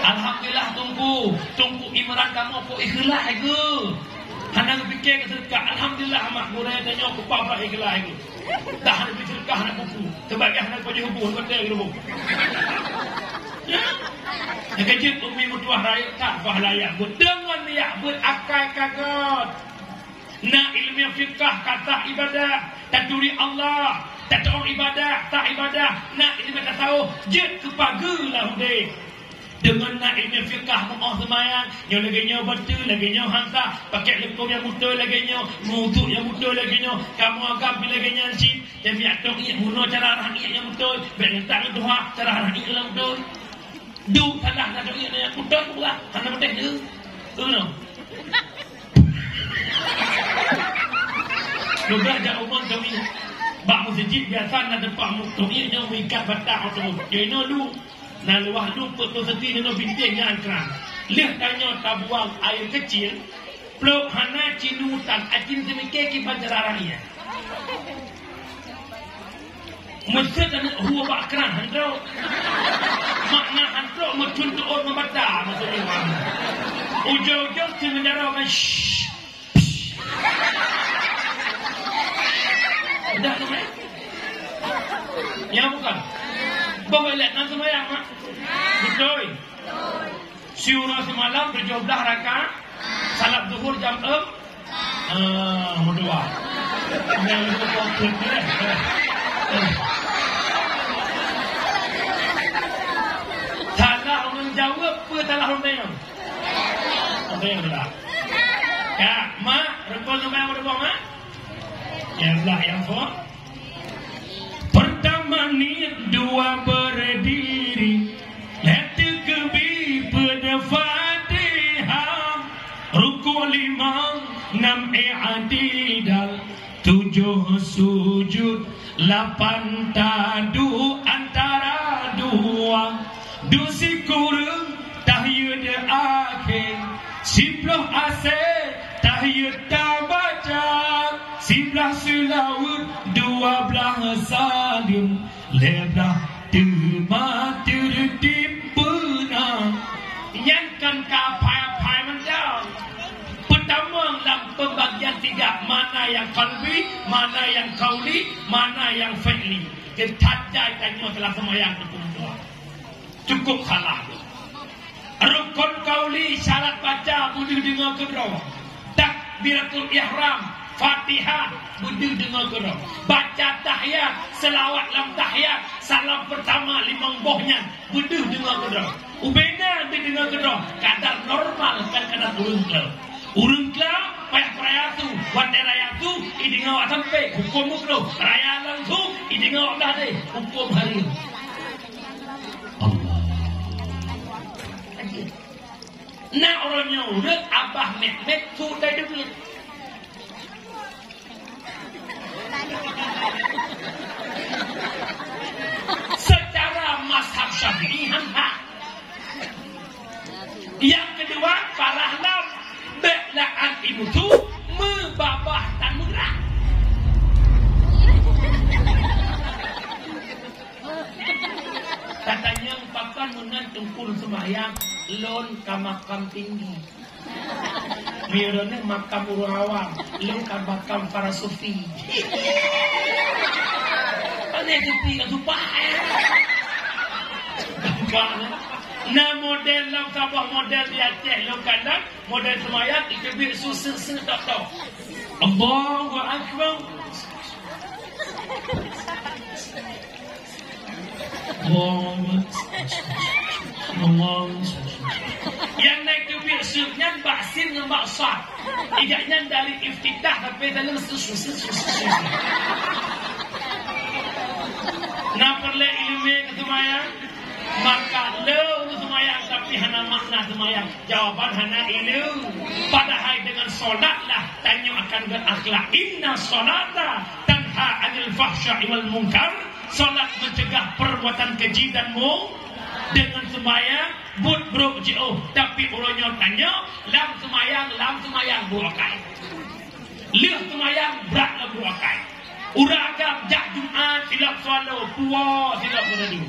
Alhamdulillah, Teungku. Teungku Imran kamoe kok ikhlas, Teungku. Hana geupiké keu seudeukah. Alhamdulillah, mak gurèe tanyoe kupa bak ikhlas, Teungku. Dah hana bri seudeukah, hana buku. Sebagai hana baju hubu, hana keutai hubu. Ya. Nyang keujeuet umi meutuah rayeuk that pahala jak beuet. Deungon jak beuet akai ka göt. Na ileumèe fiqah ka sah ibadah, taturi Allah, tateu'oh ibadah, sah ibadah, na ileumèe tasawuf, jeuet keu pageue lam udép. Deungon na ileumèe fiqah meu'oh seumayang, nyoe lagèe nyoe bateue, lagèe nyoe han sah, pakèk leukom nyang beutôi lagèe nyoe, wudhu nyang beutôi lagèe nyoe, kamoe agam pih lagèe nyan cit, dan miak tông iék bunoe cara rhah iék nyang beutôi, bèk neutak ngon tuha cara rhah iék nyang beutôi. Duek salah na tông iék nyang beutôi pula, hana beutôi deuh. Teunoe. Leubeh jak umon tông iék. Bak meuseujid biasa na teumpat tông iék nyoe meuikat batang oto. Nyoe inoe lu. Na luwah lu peuet ploh senti nyoe bintéh nyan kran. Lheueh tanyoe tabuang air keucil, plôk hana cinu tan acin seumiké kiban cara rakyat. Meuseuet aneuk hue bak kran han trok. Makna han trok meucun teuôt meubata, maksud nyoe. Ujong-ujong si meunjara kan, shh, psh. Udah tu, eh? Ya, bukan? Bang, balik nan sembahyang, Mak? Beutôi. Siuroe simalam tujoh blah rakaat, salat zuhur jam eum, ah, meudua. Nyang leucah tu, eh. Salah ureueng jaweueb, peue salah ureueng tanyong? Ureueng tanyong salah. Ya, Mak, rukon seumayang meudua, Mak? Nyang blah, nyang phôn. Pertama niet, dua berdiri, lhèe teukeubi peuet Fatihah, rukuk limong, nam i'tidal, tujoh sujud, lapan taduek antara dua. Dua sikureueng tahiyeut akhé, siploh asèe tahiyeut tabaca, siblah seulaweuet, dua blah saleuem, lhèe blah teuma teurtib beuna. Nyan kon ka aphai-aphai mantong. Peutamong lam pembagian tiga, mana yang qalbi, mana yang qauli, mana yang fi'li. Keu that jai tanyoe telah seumayang teupeue. Cukup salah tu. Rukon qauli, syarat baca beudeuh deungoe keudroe. Takbiratul ihram, Fatihah beudeuh deungoe keudroe. Baca tahiyat, seulaweuet lam tahiyat, salam peurtama limong boh nyan beudeuh deungoe keudroe. Ubena dideungoe keudroe, kadar normal, kon kadar ureuëng klo. Ureuëng klo payah peuraya su, watée raya su ideungoe sampoe huköm mukruh, raya langsung ideungoe blah deh huköm hareuem. Allah. Na uroe nyoe ureuëng abah mek-mek su tai deubeut. Secara mazhab Syafi'i han hak. Nyang keudua, parah lom, bék la'an imusu meubabah tan meurah. Katanyong pakon meunan teungku lôn seumbahyang, lôn ka makam tinggi. Meunyoe droeneuh makam ureuëng awam, lôn ka makam para sufi. Aneh sufi ka sumpah, eh. Bukan. Na model lam saboh model di Aceh lôn kalon, model seumayang, iteubiet su seuk-seuk tok-tok. Allahu Akbar. Nyang na iteubiet seuk nyan bak sin ngon bak sad. Ijak nyan dari iftitah sampai dalam su-, su-, su-, su-, su-, su-. Na peureulée iéleumé keu seumayang? Maka le ureuëng seumayang tapi hana makna seumayang. Jawaban hana iéleumé. Padahai deungon solat lah tanyoe akan beurakhlak. Inna sholata tanha anil fahsya'i wal munkar. Solat mencegah perbuatan keji dan mu-, deungon seumayang buet brok jiôh, tapi uroe nyoe tanyoe lam seumayang, lam seumayang brok akai. Lheueh seumayang brat lam brok akai. Ureuëng agam jak Jumat silap swallow, puwoe silap meunaju.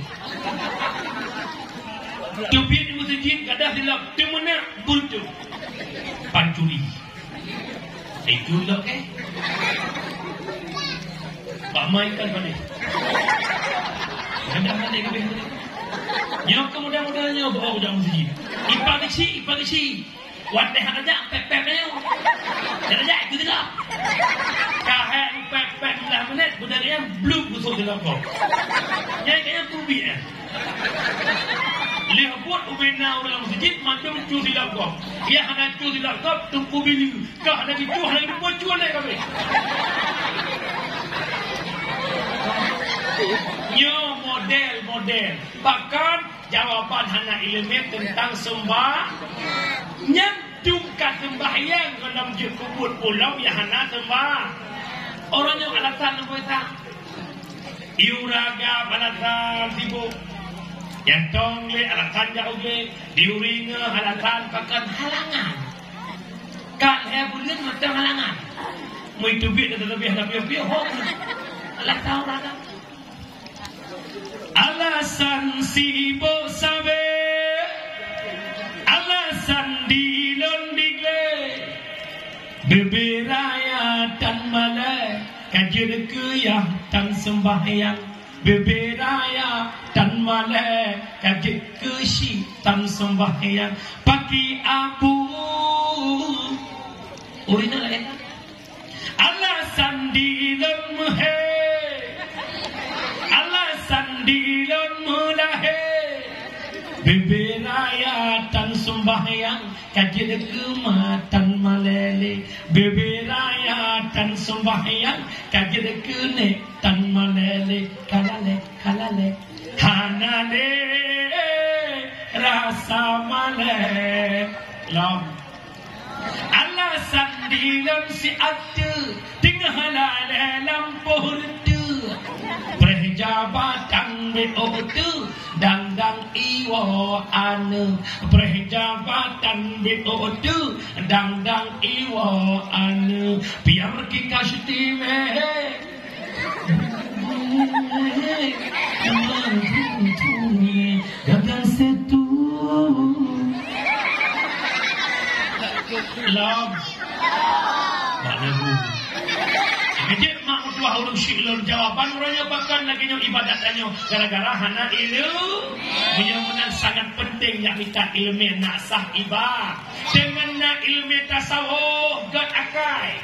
Teubiet di meuseujid gadoh silap, teumeunak buntu. Pancuri. Itu lok, eh. Bak mai kan pandai. Kadang pandai lebih. Nyoe keu muda-muda nyoe bawa budak meuseujid. Ipa keuci, ipa keuci. Watée hana jak, pep-pep nyoe. Hana jak, itu tidak. Kahai pep-pep lima belas minit, budak nyan belum gusok di loko. Nyai kayaknya tubi, eh. Lheueh buet ubena ureuëng meuseujid mandum cu silap gob. Nyang hana cu silap gob, teungku bili. Kah lagi cu, lagi dua cu lé kami. Nyoe model-model. Bahkan jawaban hana iéleumé teuntang seumbah. Nyan tungkat seumbahyang gohlom jeuet keu buet ulông nyang hana seumbah. Orang nyang alasan leubeh that. Di ureuëng agam alasan sibuk. Nyang tong lé alasan jak u glé. Di ureuëng inong alasan pakon halangan. Kan hai buleuen macam halangan. Meuteubiet dan leubeh-leubeh ho. Alasan ureuëng agam. Alasan sibuk sabe. Alasan di lôn di glé. Bebe raya tan malée. Ka jeuet keu yah tan seumbahyang, bebe raya tan malée, ka jeuet keu syik tan seumbahyang. Paki abu. Oi, na laén. Alasan di lôn meuhé. Alasan di lôn meulahé. Bebe raya tan seumbahyang. Ka jeuet keu ma tan malée lé, bebe raya tan seumbahyang, ka jeuet keu nék tan malée lé, ka lalée, ka lalée. Hana lé rasa malée lom. Alasan di lôn siat teuk, teungoh lalée lampôh reuteuek. Preh jabatan beu teuk, dang-dang iwoe aneuk. Preh jabatan beu teuk, dang-dang iwoe aneuk. Biar kita setimeh. Gagal setu. Lom. Bak lagu. Meujeuet mak meutuah ulôn syik lôn jawaban uroe nyoe pakon lagée nyoe ibadat tanyoe gara-gara hana iéleumé. Meunyoe meunan sangat penting jak mita iéleumé nak sah iba. Deungon na iéleumé tasawuf gét akai.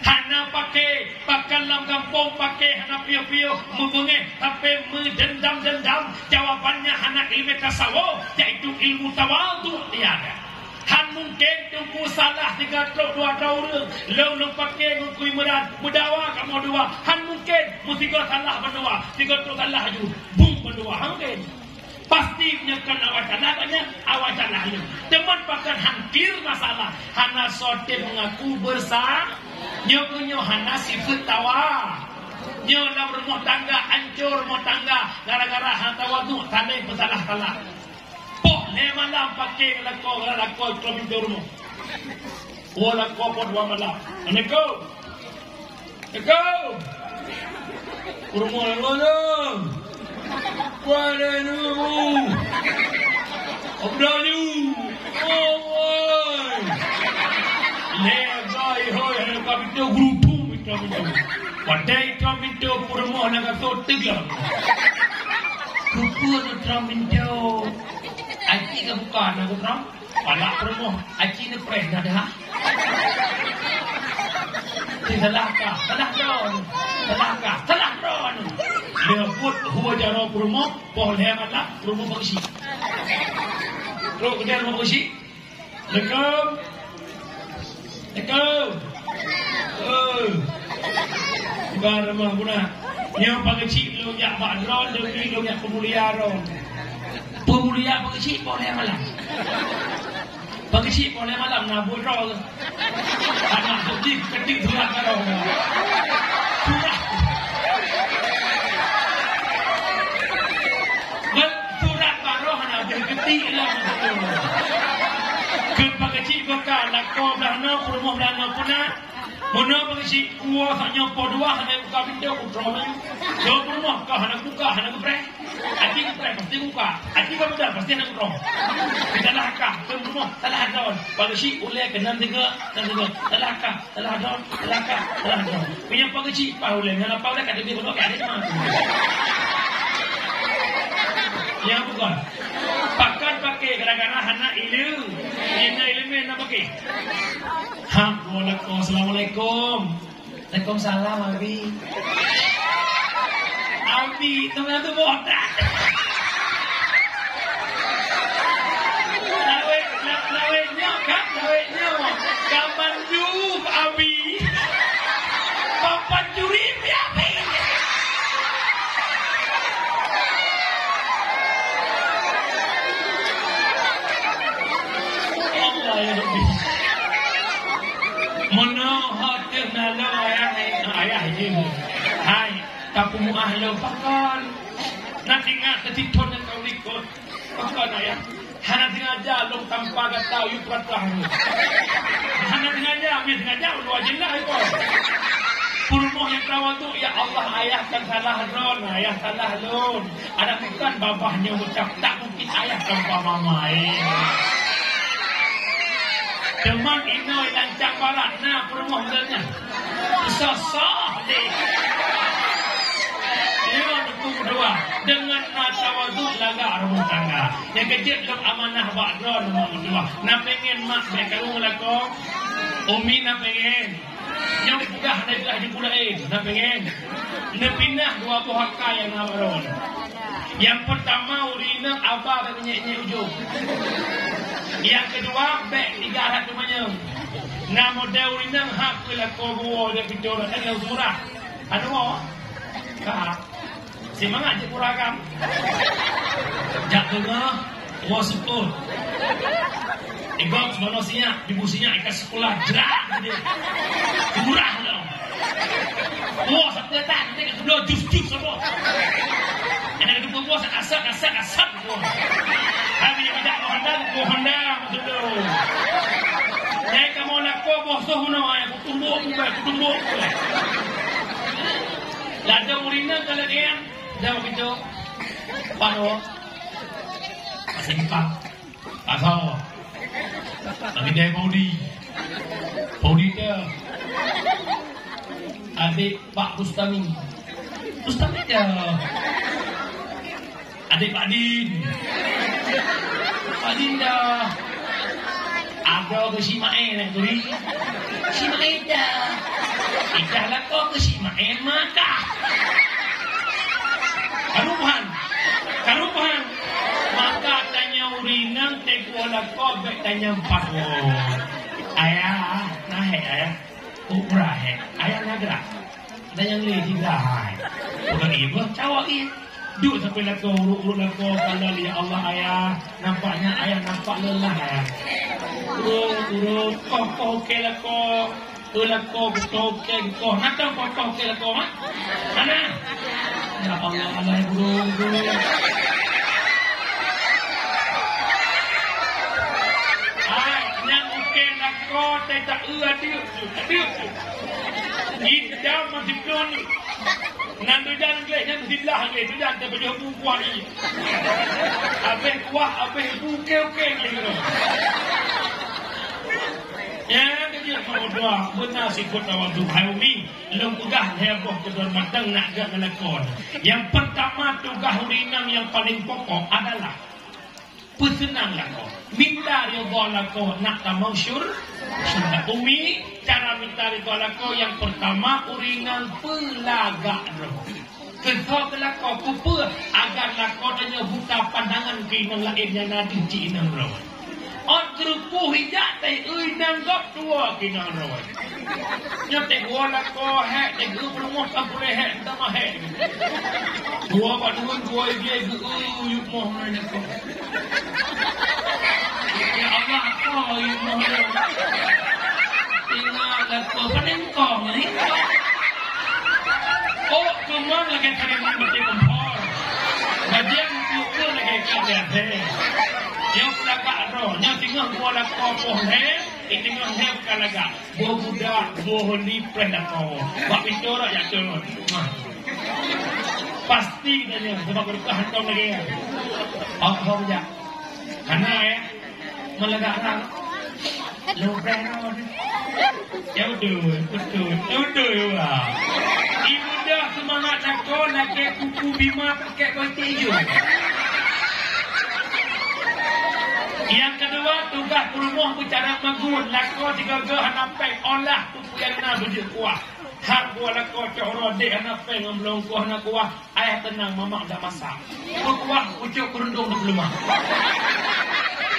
Hana paké, bahkan lam gampông paké hana piôh-piôh, meubeungéh tapi meudendam-dendam. Jawabannya hana ilmu tasawuf, yaitu ilmu tawadhu dia ada. Han mungken Teungku salah sigoe trok dua droe ureueng, lôn lôn paké ngon kui meurat, meudawa kamoe dua. Han mungken, meusigoe salah bandua, sigoe trok salah ju, bum bandua. Han mungken. Pasti meunyoe kon awai salah, awai salah nyoe. Teuma pakon han clear masalah, hana soe tém meungaku beursa-, nyoe keuh nyoe hana sifeuet tawa. Nyoe lam rumoh tangga, ancor rumoh tangga, gara-gara hana tawadhu, saléng peusalah-salah. Poh lhèe malam paké lakoe, lakoe keu pintoe rumoh. Woe lakoe poh dua malam. Assalamualaikum. Assalamualaikum. Rumoh lakoe nyoe. Kuat lé nyoe. Obdol nyoe. Oh, woi. Lhèe gai hôi, hana ka pintoe geurudum pintoe-pintoe. Watèe pintoe peurumoh na ka sot teuga. Keupeue na tram pintoe? Aci ka buka na ku tram. Palak peurumoh, aci neupreh na dah. Salah kah? Salah droe. Salah kah? Salah droe. Lheueh buet hue jaroe peurumoh, poh lhèe malam, peurumoh bak isi. Trok keudéh rumoh bak isi. Assalamualaikum. Assalamualaikum. Oh. Ibarat mah guna. Nyoe Pak Keuchik lôn jak bak droe, lôn jak peumulia droe. Peumulia Pak Keuchik poh lhèe malam. Pak Keuchik poh lhèe malam na buet droe. Anak sedih ketik surat baroh. Surat. Surat baroh hana beuketik lah. Keu Pak Keuchik beuka lakoe blah noe, peurumoh blah noe puna. Meunoe Pak Keuchik, kuwoe sak nyoe poh dua hana buka pintoe, kutroh laju. Dua peurumoh ka hana buka, hana geupreh. Aci geupreh pasti buka. Aci ka beudôh pasti hana kutroh. Salah kah, keu peurumoh, salah droe. Pak Keuchik ulèe keunan tiga, keunan tiga. Salah kah, salah droe, salah kah, salah droe. Meunyoe Pak Keuchik paih ulèe, nyan apa ulèe ka teubiet bunoe ka adék mah. Nyang bukon. Pakon paké gara-gara hana ileumèe. Nyang na ileumèe na paké. Ha, waalaikum-, assalamualaikum. Waalaikumsalam, Abi. Abi, teuma tu botak. Lawét, la-, lawét nyoe kan, lawét nyoe. Kaman duek, Abi. Papan curi, Abi. Allah ya Rabbi. Meunoe teuh na lôn ayah, ayah jih. Hai, tapeumu'ah lôn pakon. Na teuingat teutikon nyang ka likot. Pakon ayah? Hana sengaja lôn tampa gata yue peuratoh nyoe. Hana sengaja, meunyo sengaja ulôn ajeunah iko. Peurumoh nyang tawadhu, ya Allah, ayah kan salah droe, ayah salah lôn. Adak bukan babah nyoe ucap, tak mungkin ayah tampa mama, eh. Teuma inoe lancang barat na peurumoh lôn nyan. Soh-soh deh. Lima buku dua. Deungon na tawadhu lagak rumoh tangga. Nyang keujeuet lôn amanah bak droe nomor dua. Na pengen mak bèk karu ngon lakoe? Umi na pengen. Nyang peugah na peugah jeuet laén, na pengen. Neupinah dua boh akai nyang na baroe. Nyang peurtama ureueng inong haba bèk meunyèk-nyèk ujong. Nyang keudua bèk tiga rhah teumanyong. Na model ureueng inong hak keu lakoe buwoe dan picora dan nyang seumurah. Aneuk woe. Ka. Simangat jeuet pura agam. Jak teungoh, woe seupôt. Igob seumono sinyak, dibu sinyak ikat sekolah, jrak, gitu. Murah dong. Woe, satu datang, nanti kat sebelah, jus-jus apa. Anak kedua bos, asap, asap, asap, gitu. Tapi yang tidak mau Honda, mau Honda, betul. Jadi kamu nak kau bos tu, mana, eh, kutumbuk, kutumbuk, kutumbuk. Ladang urina kalau dia, Dah begitu, Pak Noah. Simpang. Asal. Tapi dia Paudi. Paudi dia. Adik Pak Bustami. Bustami dia. Adik Pak Din. Pak Din dah. Ada ke si Mae nak turi? Si Mae dah. Idah lakoe keu si Maén maka. Karuban. Karuban. Maka tanyoe ureueng inong teungoh lakoe bèk tanyoe pat woe. Ayah, na hék ayah. Kok murah hék. Ayah na grah. Dan nyang lé jigrah hai. Bukan ibu, cawak ié. Duek sampai lakoe, urut-urut lakoe, kala, "Ya Allah, Ayah, nampaknya Ayah nampak lelah, Ayah." Urut, urut, koh, koh, oke lakoe. Lakoe beutôi keng koh. Na teuh koh-koh keng lakoe, mak? Hana? Ya Allah, alah burung tu. Hai, nyang ukeng lakoe teuh tak eu adeuek tu, adeuek tu. Idam masih kön. Nan tujan gleh, nyan siblah gleh, tujan teuh pajoh bu kuah ié. Abéh kuah, abéh bu, ukeng-ukeng gleh tu. Ya, kejeuet meudoa. Beuna sikot tawadhu. Hai Umi, lôn peugah lhèe boh keudroe mantong nak gèt ngon lakoe. Nyang peurtama, tugaih ureueng inong nyang paleng pokok adalah peuseunang lakoe. Minta ridha lakoe nak tamong syur-, syurga. Umi, cara minta ridha lakoe nyang peurtama, ureueng inong peulagak droe. Keu soe keu lakoe, keu peue? Agar lakoe tanyoe buka pandangan keu inong laén nyang na deuh cit inong droe. Ôt keureupôh ijak tai eu inong gob tuwoe keu inong droe. Nyoe teuk woe lakoe hék, teuk eu peurumoh ka pulèh hék, meutamah hék. Dua bak dua, dua iblih geu-eu yub moh ngon lakoe. Ya Allah, apa ini? Ingat lakoe, paling kong ni. Oh, cuma lagi tadi ni betul kompor. Bagian tu tu lagi kat dia, hei. Yang pelagak roh, yang tengah dua lakoe poh, hei. Yang tengah, hei, bukan lagak. Boh budak, boh li preh lakoe. Bak pintu rak jak turun. Ha. Pasti tanya, sebab berkah hantom lagi. Hok, hok, jak. Kana, ya? Meulagak rang. Lôn preh rang. Ya, beutôi, beutôi. Ya, beutôi, ya, Bang. Ibuda seumangat lakoe lagèe kuku bima pakèk baju ijo. Nyang keudua, tugaih peurumoh beucara magun. Lakoe sigoe-goe hana péng, olah peue-peue nyang na beujeuet kuah. Hak buah lakoe cok uroe dek hana péng ngon bloe ungkuh hana kuah, ayah teunang mamak dak masak. Beukuah pucôk keurundong di peuleumah.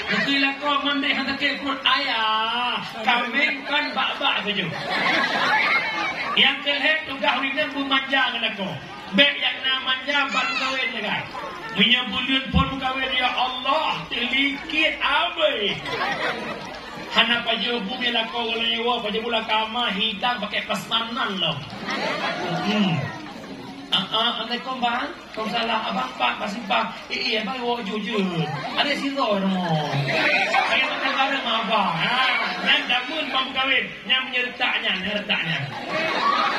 Beutôi lakoe mandeh hana sakét pruet, ayah, kaméng kan bak-bak sajoe. Nyang keu lhèe tugaih ureueng inong beumanja ngon lakoe. Bèk nyang na manja baru kawén lagèe. Meunyoe buleuen phôn meukawen, ya Allah, teulikét abéh. Hana pajoh bu mie lakoe golom nyoe, pajoh bu lakama hidang pakai pasmanan lom. Hmm. Ah, ah, assalamualaikum, Bang. Waalaikumsalam. Abang, Bang, masih, Bang. Eh, eh, Abang, wok jujur. Ada sidroe nyoe. Saya makan bareng sama Abang. Ha, nyan damun Bang kawin. Nyan meunyeureutak nyan, nyeureutak nyan.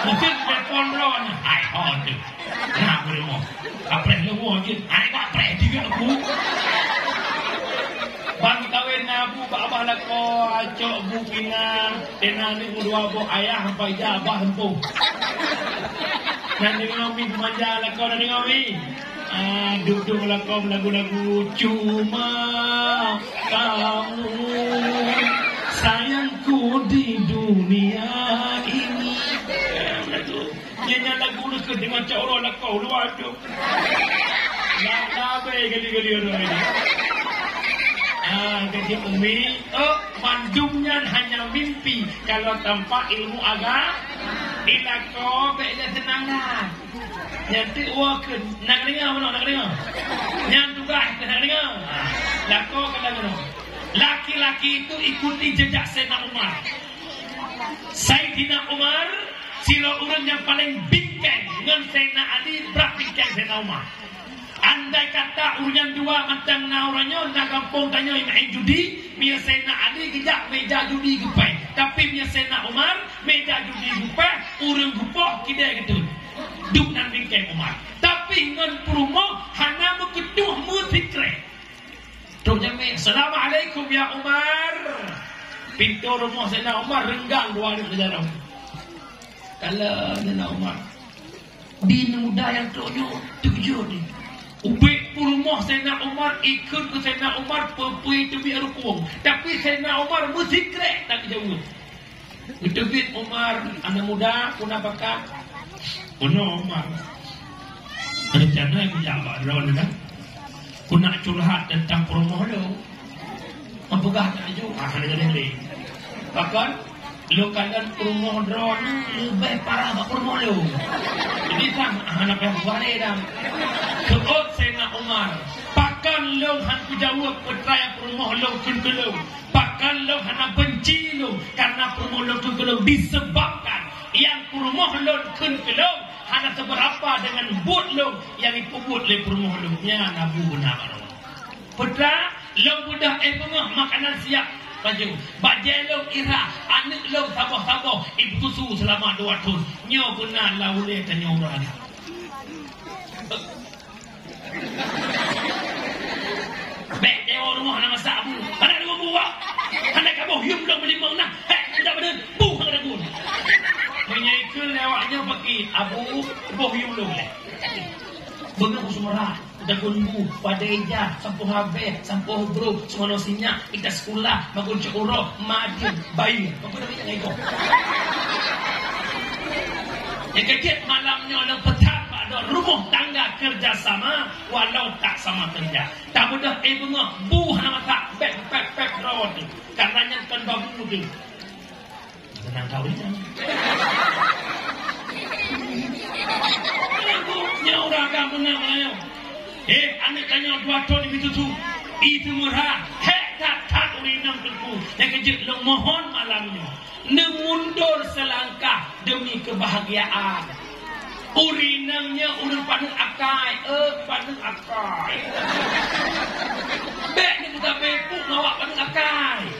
Mungkin telepon droe nyan. Hai, oh, tu. Nah, beureumoh. Kapreh leumo jeuet. Hai, kapreh juga aku. Ban kawen na bu bak abah lakoe, cok bu pinang, tena ni dua boh ayah sampai ja abah empuh. Nan deungoe mi peumanja lakoe, nan deungoe mi. Ah, duduk lakoe lagu-lagu cuma kamu sayangku di dunia ini. Nyan, nyan lagu nyan keuh deungon cak uroe lakoe luwa tu. Lam labé gali-gali uroe nyan. Ah, jadi Umi, oh, mandum nyan hanya mimpi kalau tanpa ilmu aga-, di lakoe bèk lé seunang that. Nyan teuk woe keu nak deungoe, nak deungoe. Nyan tugaih keu nak deungoe. Lakoe keu nak deungoe. Laki-laki itu ikuti jejak Saidina Umar. Saidina Umar, sidroe ureueng nyang paleng bingkeng ngon Saidina Ali, brat bingkeng Saidina Umar. Andai kata ureueng nyan dua mantong na uroe nyoe, na gampông tanyoe main judi, meunyoe Saidina Ali geujak meja judi geupèh. Tapi meunyoe Saidina Umar, meja judi geupèh, ureueng geupoh kidèe geutot. Duek nan bingkeng Umar. Tapi ngon peurumoh hana meukeudeh meusikrek. Trok jamèe, "Assalamualaikum ya Umar." Pintoe rumoh Saidina Umar reunggang dua aneuk jaroe. Kala Saidina Umar. Di muda nyang trok nyoe teukeujot di. Ubit peurumoh Saidina Umar, ikheun keu Saidina Umar, peue-peue teubiet rukong. Tapi Saidina Umar meusikrek that geujaweueb. Geuteubiet Umar, aneuk muda, keuneuk bakat. Keunoe Umar. Rencana geujak bak droeneuh kan? Keuneuk curhat teuntang peurumoh lôn. Meupeugah laju, ah, hana jadi lé. Pakon, lôn kalon peurumoh droeneuh leubeh parah bak peurumoh lôn. Jadi kan, ah, hana payah peugah lé dah. Seuôt Saidina Umar, pakon lôn han kujaweueb peutrai peurumoh lôn kheun keu lôn. Pakon lôn hana beunci lôn karena peurumoh lôn kheun keu lôn, disebabkan nyang peurumoh lôn kheun keu lôn hana seubeurapa deungon buet lôn nyang jipeubuet lé peurumoh lôn. Nyan Abu beuna baroe. Peutah lôn beudôh éh beungoh makanan siap laju. Bajée lôn ira, aneuk lôn saboh-saboh ipeususu seulama dua thon. Nyoe beuna lam ulée tanyoe ureueng agam. Bék deungoe rumoh hana masak bu. Hana deungoe bu, wak. Hana kaboh yum lôn beulimong na. Hék, udah beudeuh, bu hana deungoe. Meunyoe ikheun lé awak nyoe paki, abu, boh yum lôn lé. Beungoh bu seumeurah, dagun bu, padé ija, sampoe habéh, sampoe brok, seumanoe sinyak, ita sekolah, magun cok uroe, madin, bayi. Apa nama yang ikut? Nyang keujeuet malam nyoe lôn peutan bak droe rumoh tangga kerja sama, walau tak sama kerja. Tabeudôh éh beungoh, bu hana masak, pép, pép, pép, droe teuh. Karena nyan kon babu teuh. Tenang kau ni. Nyoe ureueng agam beuna meulayeue. Eh, aneuk tanyoe dua thon ipeususu. Ipeumeurah. Hék that-that ureueng inong teungku. Nyang keujeuet lôn mohon malam nyoe. Neumundor seulangkah demi keubahgiaan. Ureueng inong nyoe ureueng paneuk akai, eh, paneuk akai. Bék neugabé puk ngon awak paneuk akai.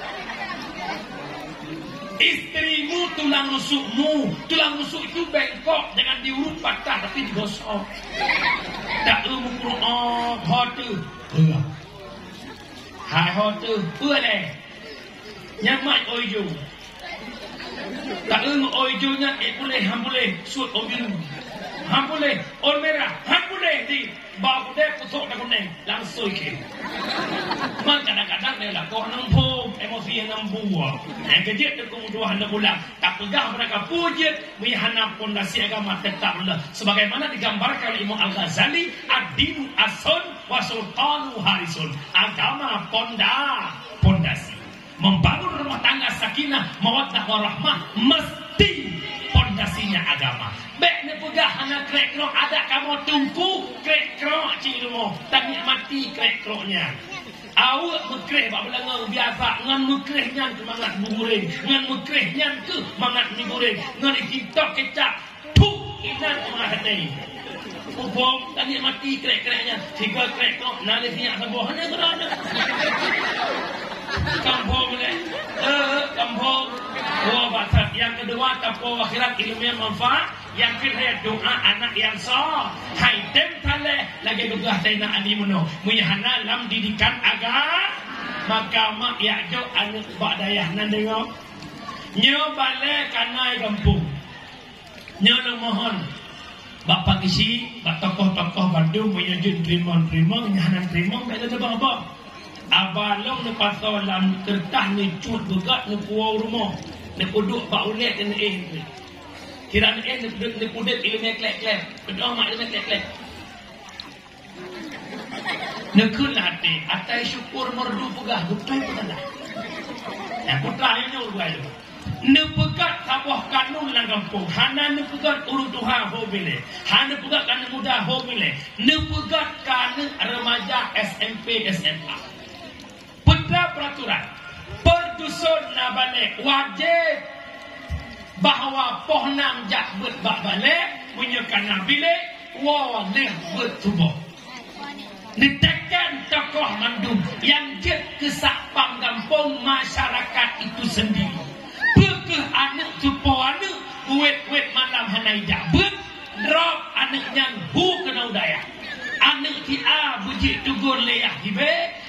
Istrimu tulang rusukmu, tulang rusuk itu bengkok, jangan diurut patah tapi digosok. Tak eu mukru, oh, ho teuh. Peue? Hai ho teuh, peue lé? Nyan mat ôi ijo. Taeung ôi ijo nyan ék puléh, han puléh, suet ôi biru. Han puléh, ôi merah, han puléh di bak udép pusok dan kuneng, langsui khe. Man kadang-kadang dia lakoh nang phom, emosi nang buah. Nyang keujeuet teuku dua hana pulang. Tapeugah mereka pujeuet, meuhana pondasi agama tetap leuh. Sebagaimana digambarkan oleh Imam Al-Ghazali, "Ad-dinu asun wa sultanu harisun." Agama ponda-, pondasi. Membangun rumah tangga sakinah, mawaddah warahmah mesti pondasinya agama. Bék neupeugah hana krek-krok, adak kamoe teungku krek-krok cit rumoh, tanikmati krek-krok nyan. Aweuek meukreh bak beulangong biasa, ngon meukreh nyan keuh mangat bugureng, ngon meukreh nyan keuh mangat mie gureng, ngon ikitok kecap, Puh, inan meuhadai. Ubom, tadi mati krek-krek nyan. Tiga krek kok, na lé sinyak saboh. Hana geura nyan. Kampung lé. Eh, kampung. Dua batat. Yang kedua, tapo akhirat ilmu yang manfaat. Yang ketiga, doa anak yang saleh. Hai tem saleh, lagèe geupeugah Saidina Ali meunoe. Meunyo hana lam didikan agama, maka mak yak jok aneuk bak dayah nan deungoe. Nyoe balèe kanai gampông. Nyoe lôn mohon bak Pak Geuchik, bak tokoh-tokoh bandum, meunyoe jeuet teurimong-teurimong, nyang hana teurimong, bèk lé teuboh-boh. Aba lôn neupasoe lam keureutah, neucut beugat, neupuwoe rumoh, neupeuduek bak ulèe, neuéh. Kira neuéh, neupeuduek, neupeuduek ileumèe klèk-klèk. Peudoh mak ileumèe klèk-klèk. Neukheun até, atai syukur meurdu peugah, beutôi peugah. Nyang putra nyoe dua itu. Neupeugot saboh kanun lam gampông, hana neupeugot ureueng tuha ho bilèe, hana neupeugot kanun muda ho bilèe, neupeugot kanun remaja S M P, S M A. Peue peraturan, peuduson na balèe wajéb bahwa poh nam jak beuet bak balèe, meunyoe ka na bilèe, woe lheueh beuet suboh. Neuteken tokoh mandum nyang jeuet keu satpam gampông masyarakat itu sendiri. Peu kheueh aneuk cupo aneuk, wét-wét malam hana ijak beuet, drop aneuk nyan hu keunoe u dayah. Aneuk si A beujeuet teugor lé yah si B,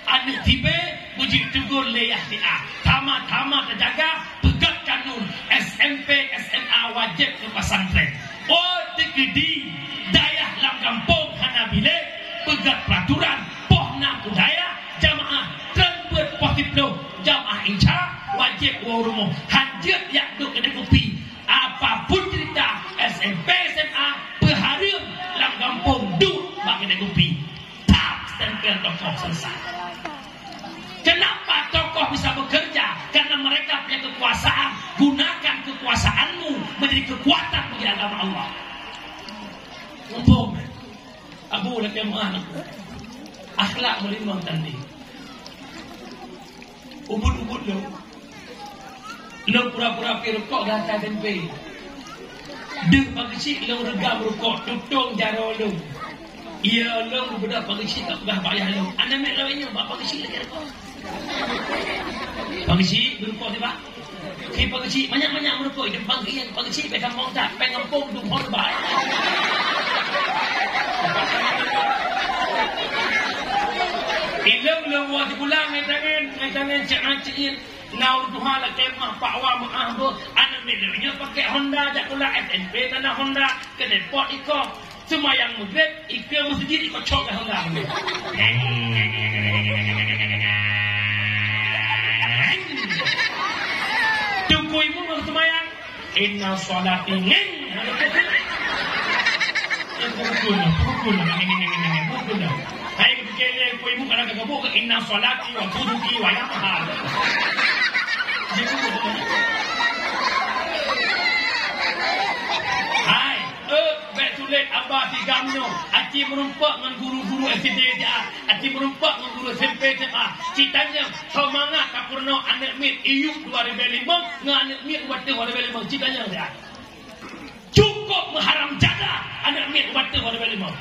aneuk si B beujeuet teugor lé yah si A. Sama-sama teujaga, peugot kanun, S M P, S M A wajéb keu pesantren. Oh, teukeudi dayah lam gampông hana bilèe, peugot peraturan, poh nam u dayah, jamaah treun beuet poh siplôh, jamaah Isya wajéb woe rumoh. Han jeuet jak duek keuneuk Pi. Tap, stempel tokoh, selesai. Kenapa tokoh bisa bekerja? Karena mereka punya kekuasaan. Gunakan kekuasaanmu menjadi kekuatan bagi agama Allah. Mumpung Abu lakée meu'ah, akhlak meulimong tandi. Ubit-ubit lôn. Lôn pura-pura pi rukok gata tempe. Deuh pageuchik lôn reugam rukok, tutong jaroe lôn. Iya lôn geubeudôh pageuchik ka peugah bak yah lôn. Aneuk miet lawét nyoe bak pageuchik lagée rukok. Pageuchik, beurukok tibak. Khi pageuchik, manyak-manyak meurukok, di panggian pageuchik, bèk gampông that, bèk gampông dum hon bai. Ilong leuwah di bulan ngai tangan, ngai tangan cek cek. Na ureueng tuha lakée meu'ah pak wa meu'ah beuh, aneuk miet lôn nyoe pakai Honda jak sekolah S M P, tanah Honda, keuneuk pot iko. Seumayang Maghrib, ikeue meuseujid, ikocok dah Honda. Teungku imeum ngon seumayang. Inna sholati ngeng. Pukul, pukul, pukul. Hai, kepikir dia, ibu-ibu kadang kagabuk ke inna sholati wa nusuki wa nahari. Hai, eh, bèk sulet abah tigam nyoe. Aci meureumpok ngon guru-guru S D A, aci meureumpok ngon guru S M P S M A. Ci tanyong, soe mangat tapeurunoe aneuk miet iyup dua ribèe limong ngon aneuk miet watèe dua ribèe limong. Ci tanyong siat. Cukup meuharam jadah aneuk miet watèe dua ribèe limong.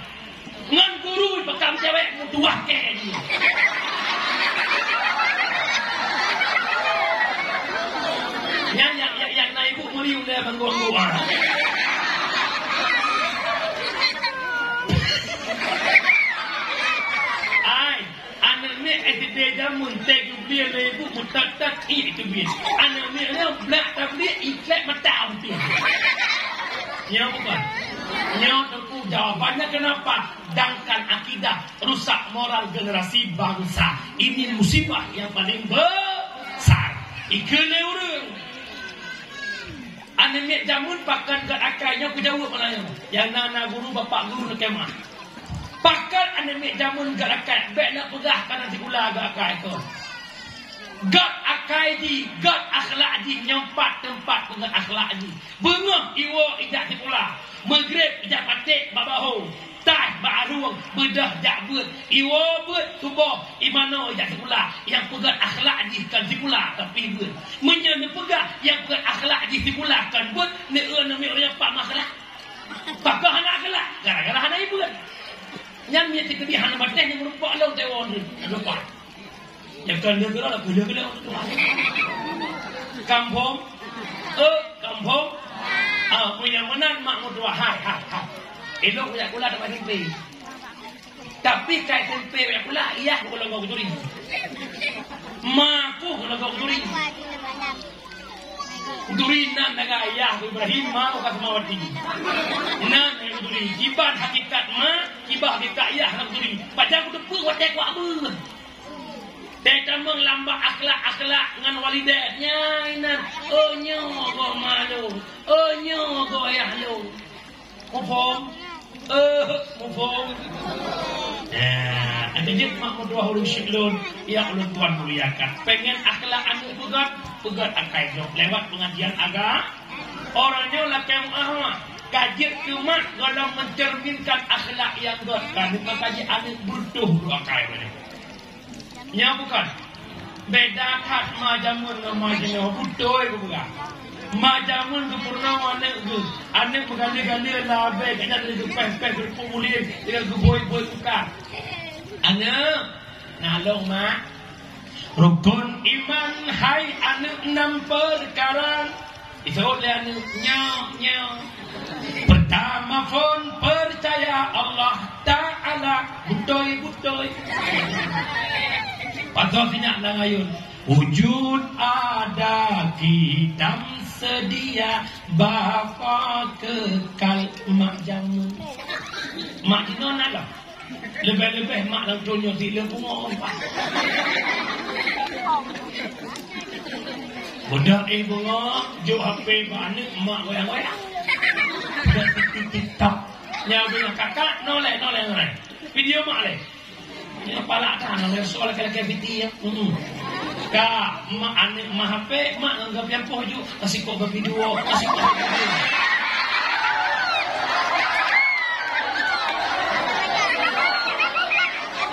Ngon guru pakam cewek meutuwah kèe jih. Nyang, nyang, nyang, nyang na ibu meuriu lé banggong dua. Ai, aneuk miet S D jameun teuh geubri lé ibu meutat-tat ié teubiet. Aneuk miet nyoe blak tabliek iklek mata beutôi. Nyoe bukan. Nyoe teungku jawabannya kenapa? Dangkan akidah, rusak moral generasi bangsa. Ini musibah yang paling besar. Ikeue lé ureueng. Aneuk miet jameun pakon gét akai nyoe kujaweueb malam nyoe. Nyang na, na guru, bapak guru neukemah. Pakon aneuk miet jameun gét akai, bèk lé peugah kana sikula gét akai ko. Gét akai jih, gét akhlak jih, nyoe pat teumpat peugét akhlak jih. Beungoh iwoe ijak sikula, Maghrib ijak paték bak bahô, taih bak arueng, beudôh jak beuet, iwoe beuet tuboh, imanoe ijak sikula, nyang peugét akhlak jih kon sikula tapi beuet. Meunyoe neupeugah nyang peugét akhlak jih sikula kon beuet, neueu namiet ureueng nyang pat meuakhlak. Pakon hana akhlak? Gara-gara hana ibeuet. Nyan miet teukeudi hana bateh nyang meurumpok lôn teuh woe lôn. Lupa. Nyang kon lheueh keudroe, lheueh keudroe. Kampung. Eh, kampung. Ah, punya meunan mak meutuah. Hai, hai, hai. Elok jak kula teumpat simple. Tapi kai tempe bak pula, yah ku lagak kuturi. Ma ku lagak kuturi. Kuturi nan daga yah ku Ibrahim, ma ku Fatmawati. Nan kuturi. Kiban hakikat ma, kiban hakikat yah kuturi. Pajan kuteupeue watèe kuat beuh. Teutamong lam bak akhlak-akhlak ngon walidain. Nyan nan. Oh, nyoe goh ma lôn. Oh, nyoe goh yah lôn. Muphom? Eh, muphom. Nah, adak jeuet mak meutuah ureueng syik lôn, nyang ulôn tuan muliakan. Pengen akhlak aneuk peugét, peugét akai jih lewat pengajian agama. Orang nyoe lakèe meu'ah, ka jeuet keu mak gohlom mencerminkan akhlak nyang gét. Kan maka jih aneuk beureutoh dua akai banyak. Nyan bukan. Beda that ma jameun ngon ma jinoe, beutôi geupeugah. Ma jameun geupeurunoe aneuk geuh, aneuk meugale-gale labèe, gobnyan lé geupèh-pèh geupeubulieng, lé geubôi-bôi muka. Aneuk, na lôn mak. Rukon iman hai aneuk nam peukara. Disebut lé aneuk nyoe, nyoe. Pertama phon percaya Allah Ta'ala, beutôi-beutôi. Pasoe sinyak lam ayôn. Wujud ada kitab sedia, bapa kekal mak jameun. Mak jinoe na lom. Leubeh-leubeh mak lam donya di leueng bungoh. Budak eh bungoh, jok H P bak aneuk mak goyang-goyang. Budak TikTok. Nyan bilang kakak, noleh, noleh, noleh. Video mak lé. Nyoe palak that, nang soe laki-laki fiti ya. Hmm. Ka, mak aneuk mak H P, mak ngon geupian poh ju, ka sikok geuvideo, ka sikok geuvideo.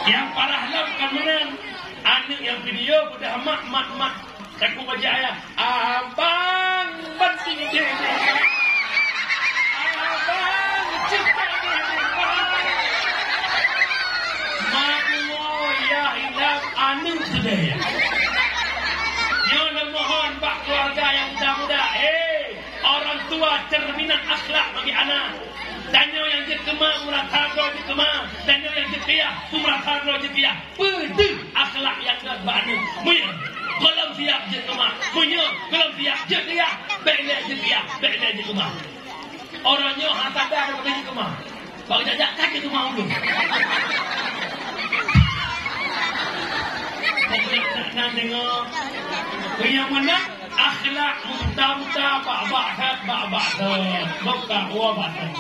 Nyang parah lom kan meunan. Aneuk nyang video beudah mak, mak, mak. Takue bajèe ayah, "Abang, banting deh, deh. Abang, cita deh, deh, bang." Mak nyoe yah ilab aneuk seudeh. Nyoe lôn mohon bak keuluwarga nyang muda-muda, eh, orang tua cerminan akhlak bagi anak. Tanyoe nyang jeuet keu mak, meurasa droe jeuet keu mak. Tanyoe nyang jeuet keu yah, meurasa droe jeuet keu yah. Peue deuh akhlak nyang gèt bak aneuk? Meunyoe gohlom siap jeuet keu mak, meunyoe gohlom siap jeuet keu yah, bèk lé jeuet keu yah, bèk lé jeuet keu mak. Uroe nyoe hana sadar dah jeuet keu mak. Bak jak-jak ka jeuet keu mak ulôn. Nak, nak deungö. Meunyoe meunan akhlak meutamta bak-bak that, bak-bak that. Buka uwa bak that.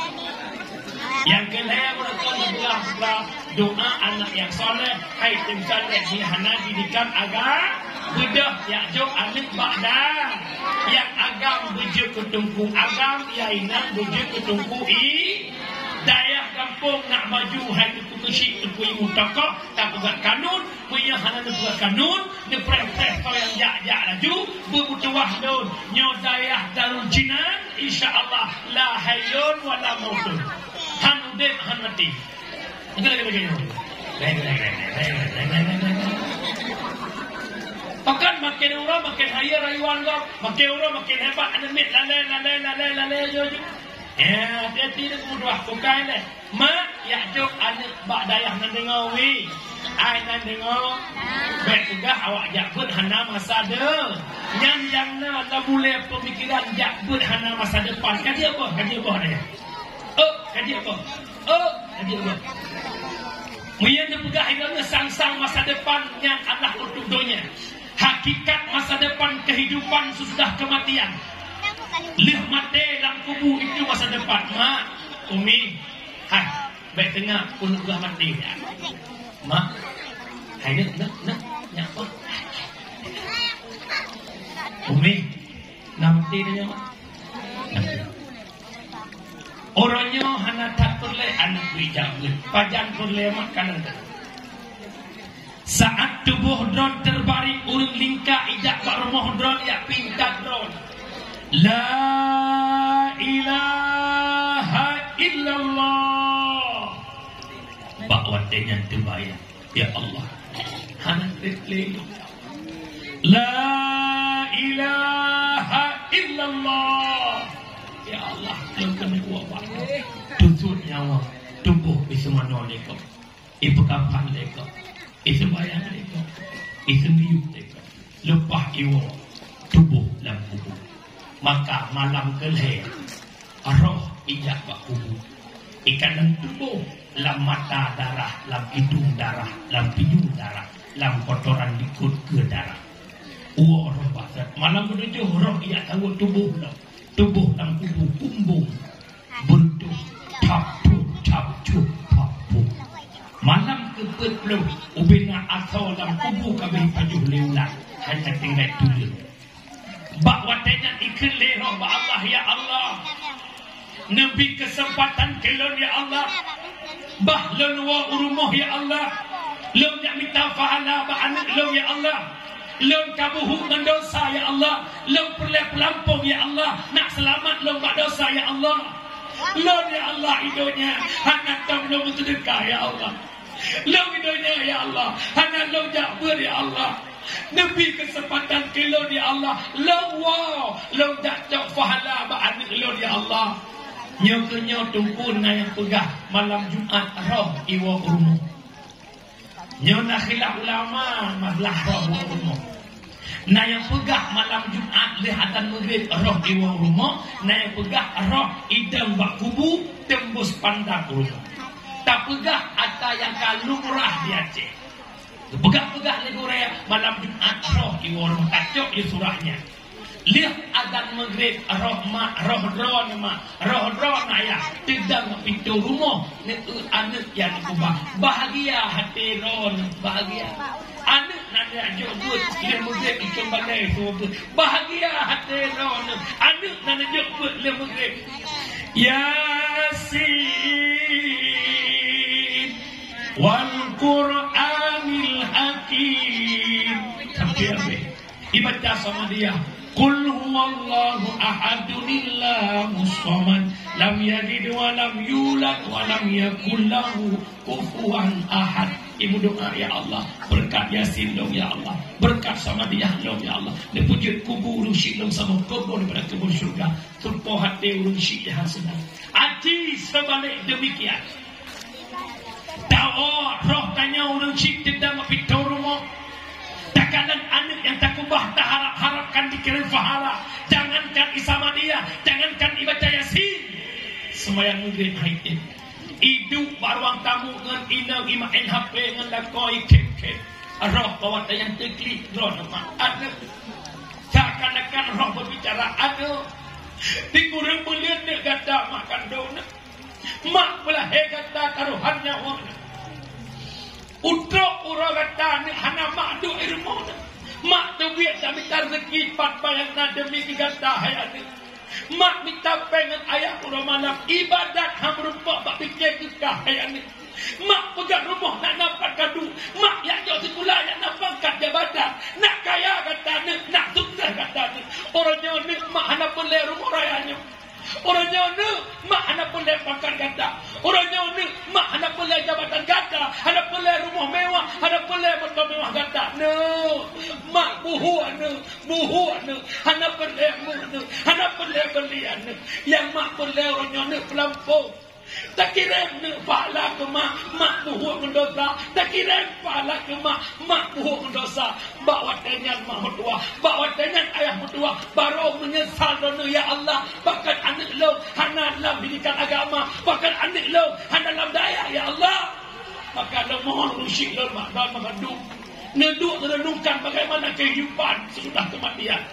Nyang keulhèe, meureuka neupeugah doa anak nyang saleh, hai tem saleh nyang hana didikan agam, beudôh jak jok aneuk bak da. Nyang agam beujeuet keu teungku agam, nyang inong beujeuet keu teungku i. Dayah gampông nak baju hai teungku keuchik, teungku imeum tokoh, tapeugah kanun, meunyoe hana neupeugah kanun, neupreh-preh keu nyang jak-jak laju, beumeutuwah lôn. Nyoe dayah Darul Jinan, insya Allah, la hayyun wa la mautun. Han udép, han maté. Pakon makin uroe makin hayeue rayuan gob, makin uroe makin hebat aneuk miet, lalè, lalè, lalè, lalè, yo, yo. Eh, hati-hati deh, budoh, bukai deh. Mak, jak jok aneuk bak dayah nan deungö, weh. Ai nan deungö, bèk peugah awak jak beuet hana masa de-, nyan nyang na lam ulèe peumikiran jak beuet hana masa depan. Ka jeuet boh, ka jeuet boh dayah. Oh, ka jeuet boh. Oh, ka jeuet boh. Meunyoe neupeugah ilôn sang-sang masa depan nyan adalah untuk donya. Hakikat masa depan kehidupan sesudah kematian. Lheueh maté lam kubu itu masa depan. Mak, Umi, hai, bèk teungoh ulôn peugah maté. Mak, hai neuk, neuk, neuk, nyak peue? Umi, na maté nyoe, Mak? Uroe nyoe hana that peureulèe aneuk ijak beuet. Pajan peureulèe mak ka leueh. Saat tuboh droe teubaréng ureueng lingka ijak bak rumoh droe jak pinta droe. La ilaha illallah. Bak watèe nyan teubayang. Ya Allah, hana trép lé lôn. La ilaha illallah. Ya Allah, lôn keuneuk wafat. Tusot nyawa, tuboh iseumanoe lé gob, ipeukapan lé gob, iseumayang lé gob, iseumiyueb lé gob. Leupah iwoe tuboh lam kubu. Maka malam keulhèe roh ijak bak kubu. Ikalon tuboh lam mata darah, lam idong darah, lam pinyueng darah, lam kotoran likot keu darah. Woe roh bak that. Malam keutujôh roh ijak tawök tuboh lom. Tuboh lam kubu kumbong. Beureutoh, thap thup, thap thup, thap thup. Malam keupeuet ploh, ubena asoe lam kubu ka abéh pajoh lé ulat, hana tinggai tuleueng. Bak watèe nyan ikheun lé roh bak Allah, "Ya Allah, neubri keuseumpatan keu lôn, ya Allah. Bah lôn woe u rumoh, ya Allah. Lôn jak mita pahala bak aneuk lôn, ya Allah." Lôn ka buhuk ngon dosa, ya Allah. Lôn peureulèe peulampông, ya Allah. Nak seulamat lôn bak dosa, ya Allah. Lôn, ya Allah, i donya hana tom lôn meuseudeukah, ya Allah. Lôn i donya, ya Allah, hana lôn jak beuet, ya Allah. Neubri keuseumpatan keu lôn, ya Allah. Lôn woe, lôn jak cok pahala bak aneuk lôn, ya Allah. Nyoe keuh nyoe teungku na nyang peugah malam Jumat roh iwoe u rumoh. Nyoe na khilaf ulama masalah roh iwoe u rumoh. Na nyang peugah malam Jumat lheueh azan Maghrib roh iwoe u rumoh, na nyang peugah roh idong bak kubu teumbus pandang u rumoh. Tapeugah atra nyang ka lumrah di Aceh. Geupeugah-peugah lé gurèe malam Jumat roh iwoe u rumoh, tacok di surah nyan. Lheueh azan Maghrib, roh mak, roh droeneuh mak, roh droeneuh ayah, teudong pintoe rumoh, neueu aneuk nyang keubah. Bahagia até droeneuh, bahagia. Aneuk na neujok beuet lheueh Maghrib, ikheun balèe su beuet. Bahagia até droeneuh, aneuk na neujok beuet lheueh Maghrib. Yasin wal Qur'anil Hakim. Sampai habis. Ibaca Samadiyah, "Qul huwallahu ahadun, Allahus samad, lam yalid wa lam yulad wa lam yakul lahu kufuwan ahad." Ibu doa, "Ya Allah, beureukat Yasin lôn, ya Allah, beureukat Samadiyah lôn, ya Allah, neupeujeuet kubu ureueng syiek lôn saboh keubeuen daripada keubeuen syeuruga, tupo até ureueng syiek nyang seunang." Aci seubalek demikian. Tawoe roh tanyoe ureueng syiek teudong bak pintoe rumoh. Takalon aneuk nyang takeubah, taharap-harapkan dikirém pahala. Jangankan i Samadiyah, jangankan ibaca Yasin. Seumayang Maghrib hai ék. Iduek bak ruang tamu ngon inong imaén H P ngon lakoe ikhém-khém. Roh bak watèe nyan teuklik droeneuh mak aneuk. Seakan-akan roh beubicara aneuk. Di kureueng buleuen neuk gata mak kandông neuk. Mak peulahé gata tarohan nyawa. Utrok uroe gata neuk hana mak duek i rumoh neuk. Mak teubiet tamita reuzeki pat payah na demi keu gata hai aneuk. Mak mita péng ngon ayah uroe malam, ibadat han meurumpok bak pike keu kah hai aneuk. Mak peugah rumoh nak na pat kadu, mak jak jok sikula jak na pangkat jabatan, nak kaya gata neuk, nak sukses gata neuk. Uroe nyoe neuk mak hana peureulèe rumoh raya nyoe. Uroe nyoe neuk, mak hana peureulèe pangkat gata. Uroe nyoe neuk, mak hana peureulèe jabatan gata, hana peureulèe rumoh mewah, hana peureulèe moto mewah gata. Neuk, mak buhuk neuk, buhuk neuk, hana peureulèe meuh neuk, hana peureulèe beulian neuk. Nyang mak peureulèe uroe nyoe neuk peulampông. Takirém neuk pahala keu mak, mak buhuk ngon dosa. Takirém pahala keu mak, mak buhuk ngon dosa. Bak watèe nyan mak meutuwah, bak watèe nyan ayah meutuwah, barô meunyeusal droeneuh, "Ya Allah, pakon aneuk lôn hana lam pendidikan agama, pakon aneuk lôn hana lam dayah, ya Allah." Maka lôn mohon ureueng syiek lôn mak, droeneuh mandum neuduek neureunungkan bagaimana kehidupan sesudah kematian.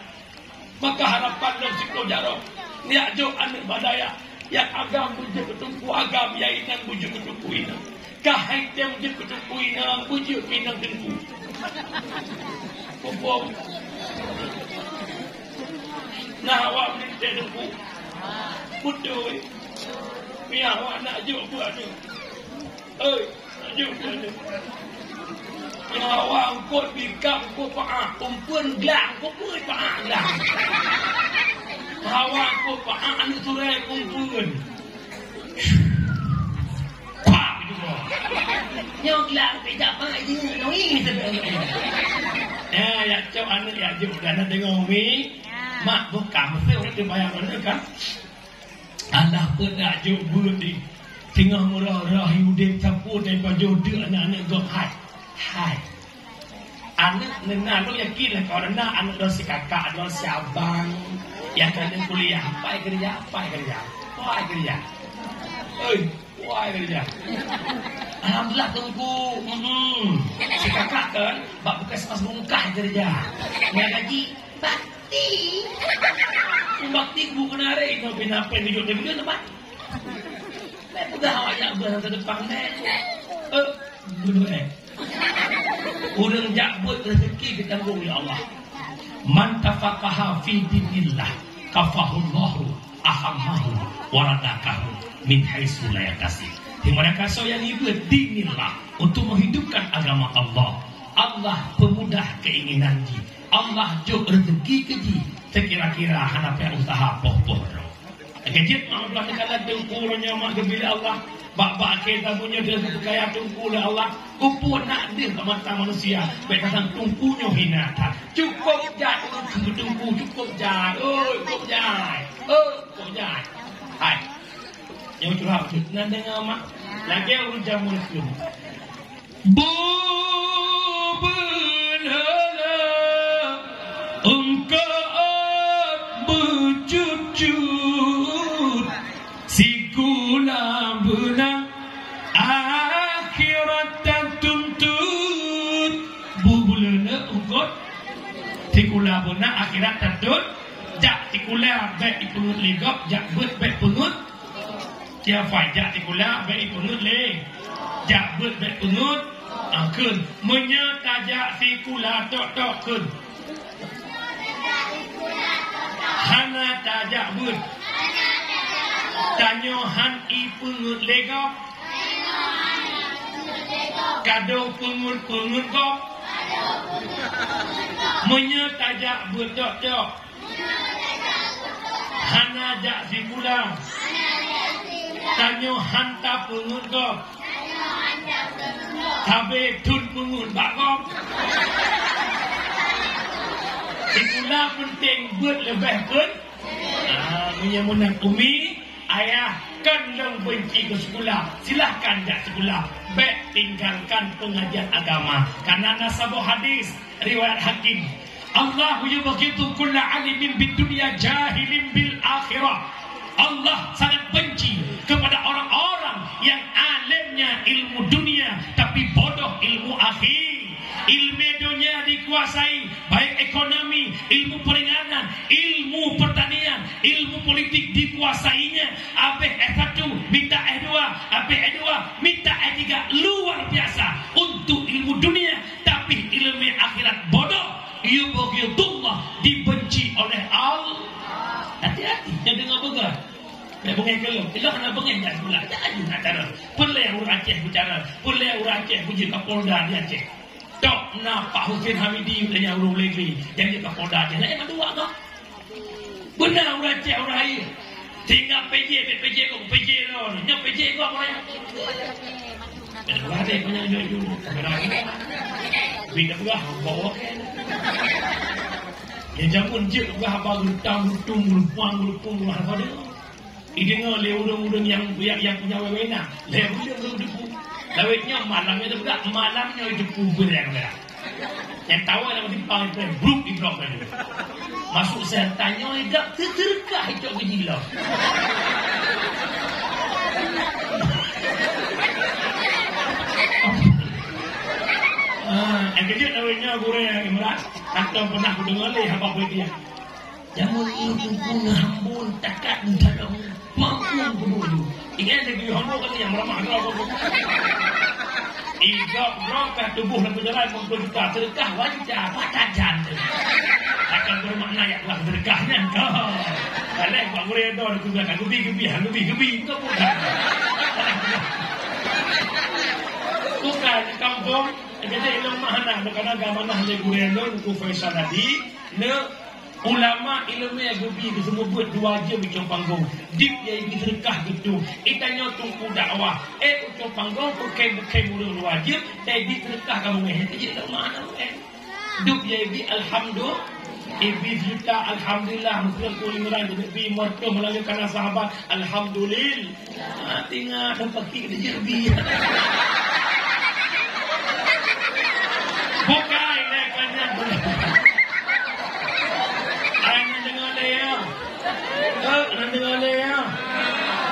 Maka harapan lôn siploh jaroe, neujak jok aneuk bak dayah, nyang agam beujeuet keu teungku agam, nyang inong beujeuet keu teungku inong. Ka hai tem jeuet keu teungku inong, beujeuet keu inong teungku. Muphom? Nah, awak meulintèe teungku. Beutôi. Mia awak nak jok buet tu. Oi, jok buet tu. Mia awak eungkôt bikam eungkôt paah, umpeuen glang, eungkôt peue paah glang. Awak eungkôt paah aneuk turée umpeuen. Pah, gitu, bro. Nyoe glang pih jak pai jeuet, nyoe ih, teuka. Ya, ya, cok aneuk ya, jok, dan deungoe, Umi. Ya. Mak buka, mesti ureueng dibayar aneuk, kan? Alah, peudak jok beuet di. Teungoh meurah-rah udeb sapeue, tapi pajoh deuk aneuk-aneuk gob hai. Hai. Aneuk neuh na, lôn yakin lah, kawan na aneuk droe sikakak, droe siabang, nyang ka lheueh kuliah, pai keureuja, pai keureuja, pai keureuja. Oi, pai keureuja. Alhamdulillah, Teungku. Hmm. Sikakak kan, bak puskesmas Bungkah keureuja. Nyang gaji, bakti. Bakti kubu keunarek, inoe pih na péng tujoh triliun, teuma. Bèk peugah awak jak beuet lam depan, bèk. Eh, beudôh, eh. Ureueng jak beuet, rezeki geutanggong lé Allah. "Man tafaqaha fi dinillah, kafahullahu ahammahu wa razaqahu min haitsu la yahtasib." Di mana kasoe nyang jibeuet dinillah, untuk menghidupkan agama Allah, Allah peumudah keuinginan jih, Allah jok rezeki keu jih, seukira-kira hana payah useuha poh-poh droe. Lagèe jeuet mak Abdullah teukalon teungku uroe nyoe mak geubri lé Allah. Bak-bak akhé zaman nyoe deuh geupeukayan teungku lé Allah. Keupeue nak deuh bak mata manusia, bèk tasang teungku nyoe hina that. Cukôp jai ureueng keu teungku, cukôp jai. Oi, cukôp jai. Oi, cukôp jai. Hai. Nyoe curhat jeuet. Na deungö mak? Lagèe ureueng jameun keu. Bubulala eungkôt beucut-cut, sikula beuna akhirat tatuntut. Bubulala eungkôt, sikula beuna akhirat tatun-, Jak sikula bék ipeungeut lé gob, jak beuet bék peungeut. Siapa jak sikula bék ipeungeut lé, jak beuet bék peungeut. Ah, kheun. Meunyoe tajak sikula tok-tok, kheun. Hana tajak beuet. Tanyoe han ipeungeut lé gob. Ka deuh peungeut-peungeut gob. Meunyoe tajak beuet tok-tok, hana jak sikula, tanyoe han tapeungeut gob. Sabe thon peungeut bak gob. Sikula peunteng, beuet leubeh pen-, Ah, meunyoe meunan umi, ayah, kon lôn benci keu sikula, silahkan jak sikula. Bék tinggalkan pengajian agama. Karena na saboh hadis riwayat Hakim, "Allahu yubghidu kulla alimin bid dunya jahilin bil akhirah." Allah sangat benci kepada orang-orang yang alimnya ilmu dunia tapi bodoh ilmu akhir. Ilmu dunia dikuasai, baik ekonomi, ilmu peringanan, ilmu pertanian, ilmu politik dikuasainya. Habis S satu, minta S dua, habis S dua, minta S tiga. Luar biasa untuk ilmu dunia, tapi ilmu akhirat bodoh. Yubghidullah, dibenci oleh Allah. Hati-hati, jangan dengar beugah. Nak bengeh ke lôn? Ilôn hana bengeh jak sikula. Jangan nak cara. Peulée ureueng Aceh bicara. Peulée ureueng Aceh bujur Kapolda di Aceh. Tok na Pak Husin Hamidi, tanya ureueng Legle. Jadi Kapolda Aceh. Laén mandua kah? Beuna ureueng Aceh, ureueng hai. Tinggai P J, P J kok, P J lôn. Nyoe P J kok, ureueng. Ada banyak jujur. Beda. Beda pula, bawa. Ya, jameun jeuet pula haba geutang, geutung, geulumpang, geulupung, geulumpang, haba deungoe. Ideungoe lé ureueng-ureueng nyang, nyang, nyang punya wewenang. Lé ureueng-ureueng teupeue. Lawét nyoe malam nyoe teupeugah, malam nyoe teupeue beurang-beurang. Nyang tawa lam simpang itu, bruk di blok tadi. Masuk saya tanya, "Dak teuteurkah itu biji lo?" Ah, yang kejut lawét nyoe gurée Imran, atau pernah kudeungoe lé haba beudiah. Jameun nyoe teungku ngon hambon takat meutanyoe mampu keubeuju. Ingat lé geuyue hambon kata nyang meuramah droe. Igob droe ka tuboh lam peujalan lima puluh juta, seudeukah wajar, pakat jan tu. Akan bermakna yak buah seudeukah nyan ka. Kalau bak gurée droe tu ka geubi-geubi, ha, geubi-geubi, bukan pun. Bukan kampung, jadi ilmu mana, kadang-kadang mana lé gurée droe, ku Faisal tadi, ne Ulama ileumèe geubi geuseumeubeuet dua jeuem i cong panggong. Dip ya ibi seudeukah geutu. Itanyoe teungku dakwah. Eh, u cong panggong, bukai-bukai murit dua jeuem, tapi ibi seudeukah kamoe ngeh. Itu jadi ulama anak murid. Dip ya ibi alhamdulillah. Ibi juta alhamdulillah. Mungkin ku lima ratus ibi mertuh melalui karena sahabat. Alhamdulillah. Ah, tinggal tempat kita jadi. Bukai lé kanyang. Ai, na deungoe lé, ya. Eh, na deungoe lé, ya.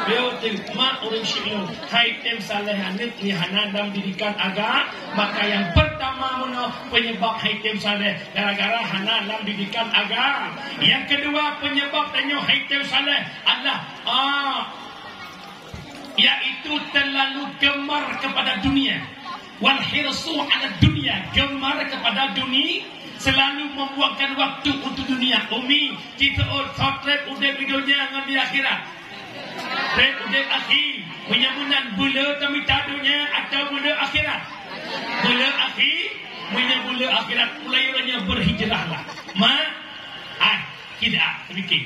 Yo, tim, mak ureueng syiek lôn. Hai tem saleh aneuk ni hana dalam didikan agama, maka yang pertama meunoe penyebab hai tem saleh gara-gara hana dalam didikan agama. Yang kedua penyebab tanyoe hai tem saleh adalah, ah, yaitu terlalu gemar kepada dunia. Wal hirsu ala dunia, gemar kepada dunia, selalu membuangkan waktu untuk dunia. Umi, kita oh, treb udeb di dunia ngon di akhirat. Treb udeb akhir, meunyoe meunan beu le tamita dunia atau beu le akhirat? Beu le akhir, meunyoe beu le akhirat, mulai uroe nyoe berhijrahlah. Ma, ah, tidak, sedikit.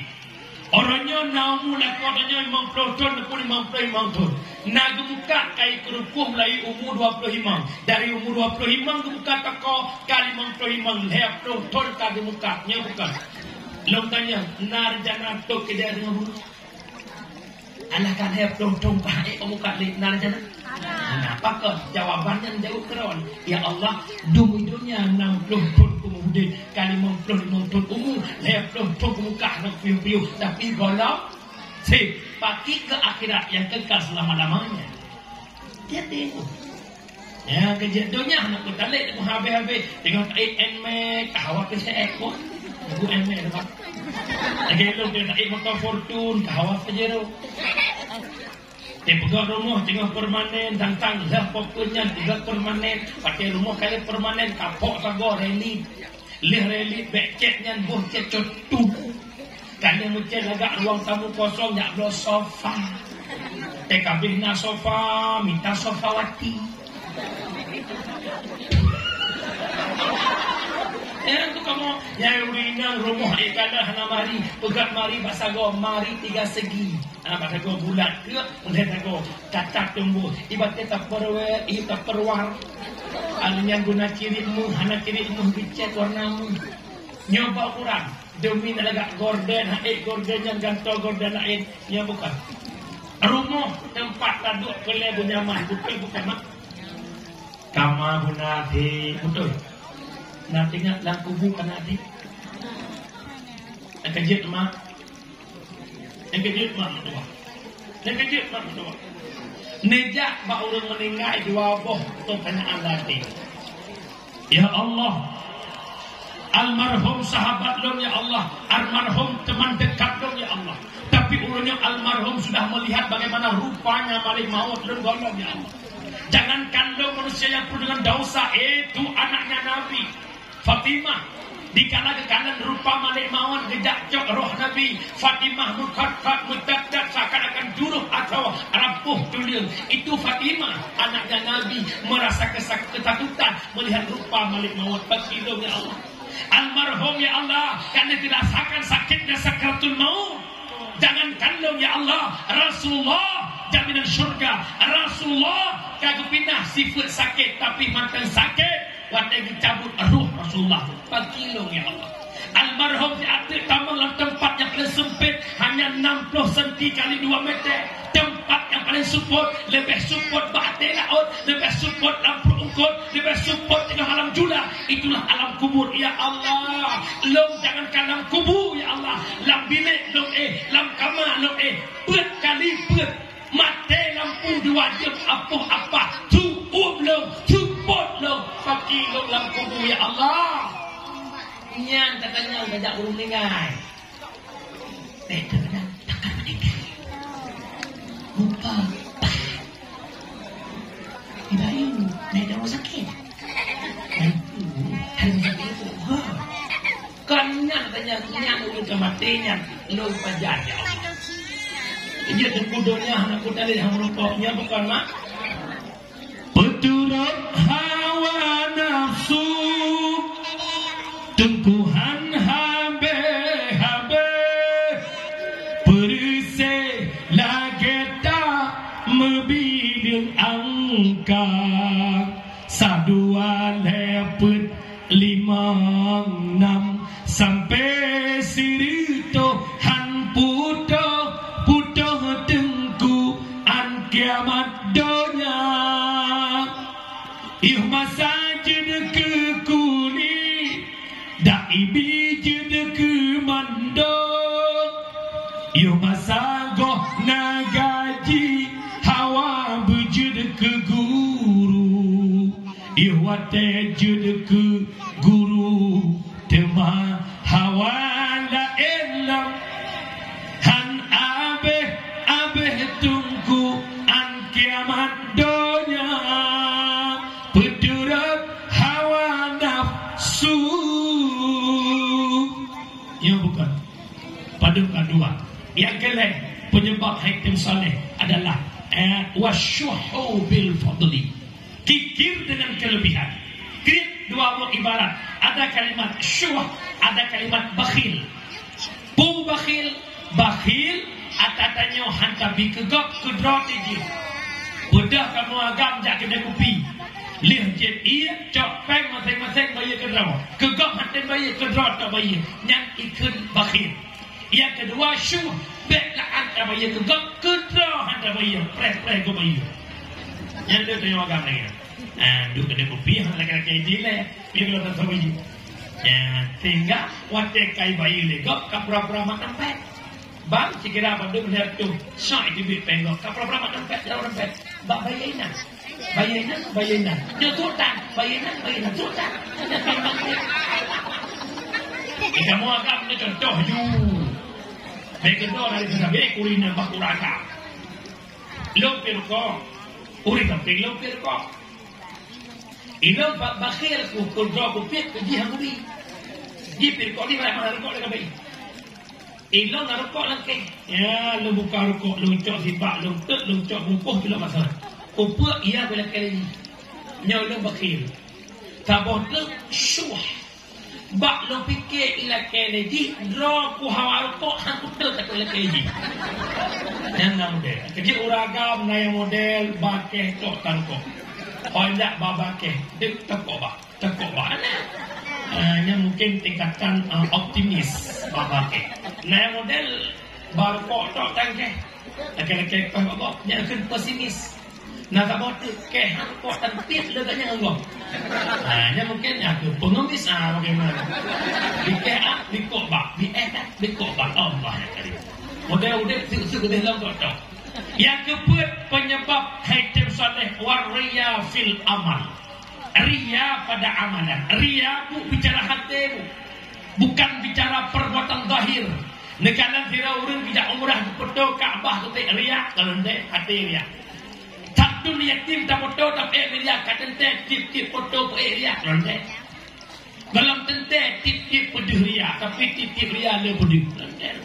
Uroe nyoe na umu lakoe tanyoe limong ploh thon ataupun limong ploh limong thon. Na geumeukat kayèe keurukoh meulayeue umu dua ploh limong. Dari umu dua ploh limong geumeukat toko ka limong ploh limong, lhèe ploh thon ka geumeukat. Nyoe bukon. Lôn tanyong, na rencana tôb keudè deungon bunoe? Alah ka lhèe ploh thon ka ék geumeukat lé, na rencana? Nah, pakon jawaban nyan jaweueb keudroe. Ya Allah, dum i donya nam ploh thon kumu udeb, ka limong ploh limong thon umu, lhèe ploh thon kumu kah ngon piôh-piôh, tapi gohlom sép, pakri keu akhirat nyang kekal selama-lamanya. Jadi, ya, keu jeuet donya hana peutalek, habéh-habéh. Teungoh taék Nmax, tahawa keu C X pun. Lagu Nmax tu, Pak. Lagèe lôn, teuh taék moto Fortuner, ka hawa Pajero. Teuh peugöt rumoh teungoh permanen, tang-tang lheueh poh peuet nyan peugöt permanen, pakai rumoh kali permanen, kapok sagoe reli. Lheueh reli, bèk cèt nyan, boh cèt cot tu. Ka lheueh meucèt lagak ruang tamu kosong, jak bloe sofa. Teuh ka abéh na sofa, mita sofa wati. Eh, tu kamoe, nyang ureueng inong rumoh ék kana hana mari, peugöt mari bak sagoe, mari tiga segi. Ah, bak sagoe bulat keu, ulèe sagoe cacat tumbuh. Ibarat Tupperware, ih, Tupperware. Anu nyan guna cirit meuh, hana cirit meuh geucèt warna meuh. Nyoe bak ukuran, demi na lagak gorden, ha ék gorden nyan gantoe gorden laén. Nyoe bukon. Rumoh teumpat taduek keu lé beunyaman, beutôi bukon, mak? Kama guna até, beutôi. Na teuingat lam kubu kana até? Teukeujot, mak? Teukeujot, mak, meutuah? Teukeujot, mak, meutuah? Neujak bak ureueng meuninggai dua boh peutanyaan lam até. Ya Allah, almarhum sahabat lôn, ya Allah, almarhum teman dekat lôn, ya Allah. Tapi ureueng nyoe almarhum sudah melihat bagaimana rupanya malaikat maut lôn gohlom, ya Allah. Jangankan lôn manusia yang penuh dengan dosa, itu anaknya Nabi, Fatimah. Dikala geukalon rupa malaikat maut, geujak cok roh Nabi, Fatimah meukhot-khot, meutat-tat seakan-akan juroh atau rampuh tuleueng. Itu Fatimah, anaknya Nabi, merasa kesak-, ketakutan melihat rupa malaikat maut. Pakilong, ya Allah. Almarhum, ya Allah, karena dirasakan sakitnya sakaratul maut. Jangankan lôn, ya Allah, Rasulullah, jaminan syurga. Rasulullah ka geupinah sifeuet sakét, tapi mantong sakét watèe geucabut roh Rasulullah. Pakilong, ya Allah. Almarhum siateuk tamong lam teumpat nyang paleng seumpét, hanya enam puluh senti kali dua meter. Teumpat nyang paleng seupôt, leubeh seupôt bak até laôt, leubeh seupôt lam pruet eungkôt, leubeh seupôt teungoh alam jula. Itulah alam kubur, ya Allah. Lôn jangankan lam kubu, ya Allah, lam bilék lôn éh, lam kama lôn éh, peuet kali peuet. Maté lampu dua jeuem, apoh apah, su uem lôn, su pôt lôn, pakilong lam kubu, ya Allah. Nyan tatanyong tajak ureueng meuninggai. Eh, takkan meuninggai. Rupa, bah. Ibayu, naik daun sakit. Hai, hai, hai, hai. Kon nyan tanyong, nyan ureueng ka maté nyan, lôn pajan, ya Allah. Iya, teungku donya hana kutalé hana meurukok, nyan bukon, mak? Peuturot hawa nafsu, teungku han habéh-habéh, peureuséh lagèe ta meubileung angka. Sadua lhèe peuet limong nam sampoe sireutôh han putôh-putôh teungku án kiamat donya. Yoh masa jeuet keu kuli, dak ibi jeuet keu mandong. Yoh masa goh na gaji, hawa beujeuet keu guru. Yoh watèe jeuet keu guru, teuma hawa laén lom. Han abéh-abéh teungku án kiamat donya, peuturot hawa nafsu. Nyoe bukon. Padum ka dua. Nyang keulhèe, penyebab hai tém saleh adalah, eh, wasyuhu bil fadli. Kikir dengan kelebihan. Kriet dua boh ibarat. Ada kalimat syuh, ada kalimat bakhil. Peue bakhil? Bakhil, ata tanyoe han tabi keu gob, keu droe teuh jeuet. Beudôh kamoe agam jak keudè kupi. Lheueh jieb ié, cok péng maséng-maséng bayeue keu droe. Keu gob han tem bayeue, keu droe tabayeue. Nyan ikheun bakhil. Nyang keudua, syuh, bèk la'an tabayeue keu gob, keu droe han tabayeue, preh-preh gob bayeue. Nyan deuh tanyoe agam lagèe nyan. Ah, duek keudè kupi, han lagèe-lagèe jih lé, piôh lom tabayeue. Ya, sehingga watèe kai bayeue lé gob, ka pura-pura mat dompet. Bang, sikira bandum lhèe reutôh, sok jiteubiet péng gob, ka pura-pura mat dompet, jaroe dompet. Bak bayeue inan. Bayeue inan, bayeue inan. Nyoe sultan, bayeue inan, bayeue inan. Sultan. Di kamoe agam ni contoh ju. Bèk keudroe dari sabe ureueng nyang bah ureueng agam. Lôn pih rukok. Ureueng sampéng lôn pih rukok. Ilôn ba-, bakhil ku, ku droe kupiet ku jih han kubi. Jih pih rukok di mana rukok lé kabi. Ilôn na rukok lam kèh. Ya, lôn buka rukok, lôn cok sibak, lôn teuk, lôn cok bungkôh pih lôn masa. Kupeuk iya bak lakèe lé jih. Nyoe lôn bakhil. Saboh teuk syuh. Bak lôn pike i lakèe lé jih, droe ku hawa rukok han kuteuk takot lakèe jih. Nyan na model. Keujeuet ureueng agam na nyang model bakeh tok tan rukok. Hoi jak ba bakeh, deuk takot bak. Takot bak. Ah, nyan mungkin tingkatan, ah, optimis bak bakeh. Na nyang model ba rukok tok tan keh. Lakèe-lakèe pah Allah, nyan kheun pesimis. Na saboh teuk keh han rukok tan piet lé gobnyan Allah. Ha, nyan mungkin nyan keu pengemis, ha, bagaimana? Bikeh ah, bikok bak, bi eh kan, bikok bak. Allah ya Karim. Model udép sik-sik geudeh lom tok-tok. Nyang keupeuet penyebab hai tem saleh, war riya fil amal. Riya pada amalan. Riya bu bicara hati bu. Bukan bicara perbuatan zahir. Neukalon sidroe ureueng geujak umrah geufoto Ka'bah keutik riya, kalon deh, hati riya. Satu yatim tafoto tapi riya, ka teuntèe tiep-tiep foto peuék riya, kalon deh. Dalam teuntèe tiep-tiep peudeuh riya, tapi tiep-tiep riya le peudeuh, kalon deh.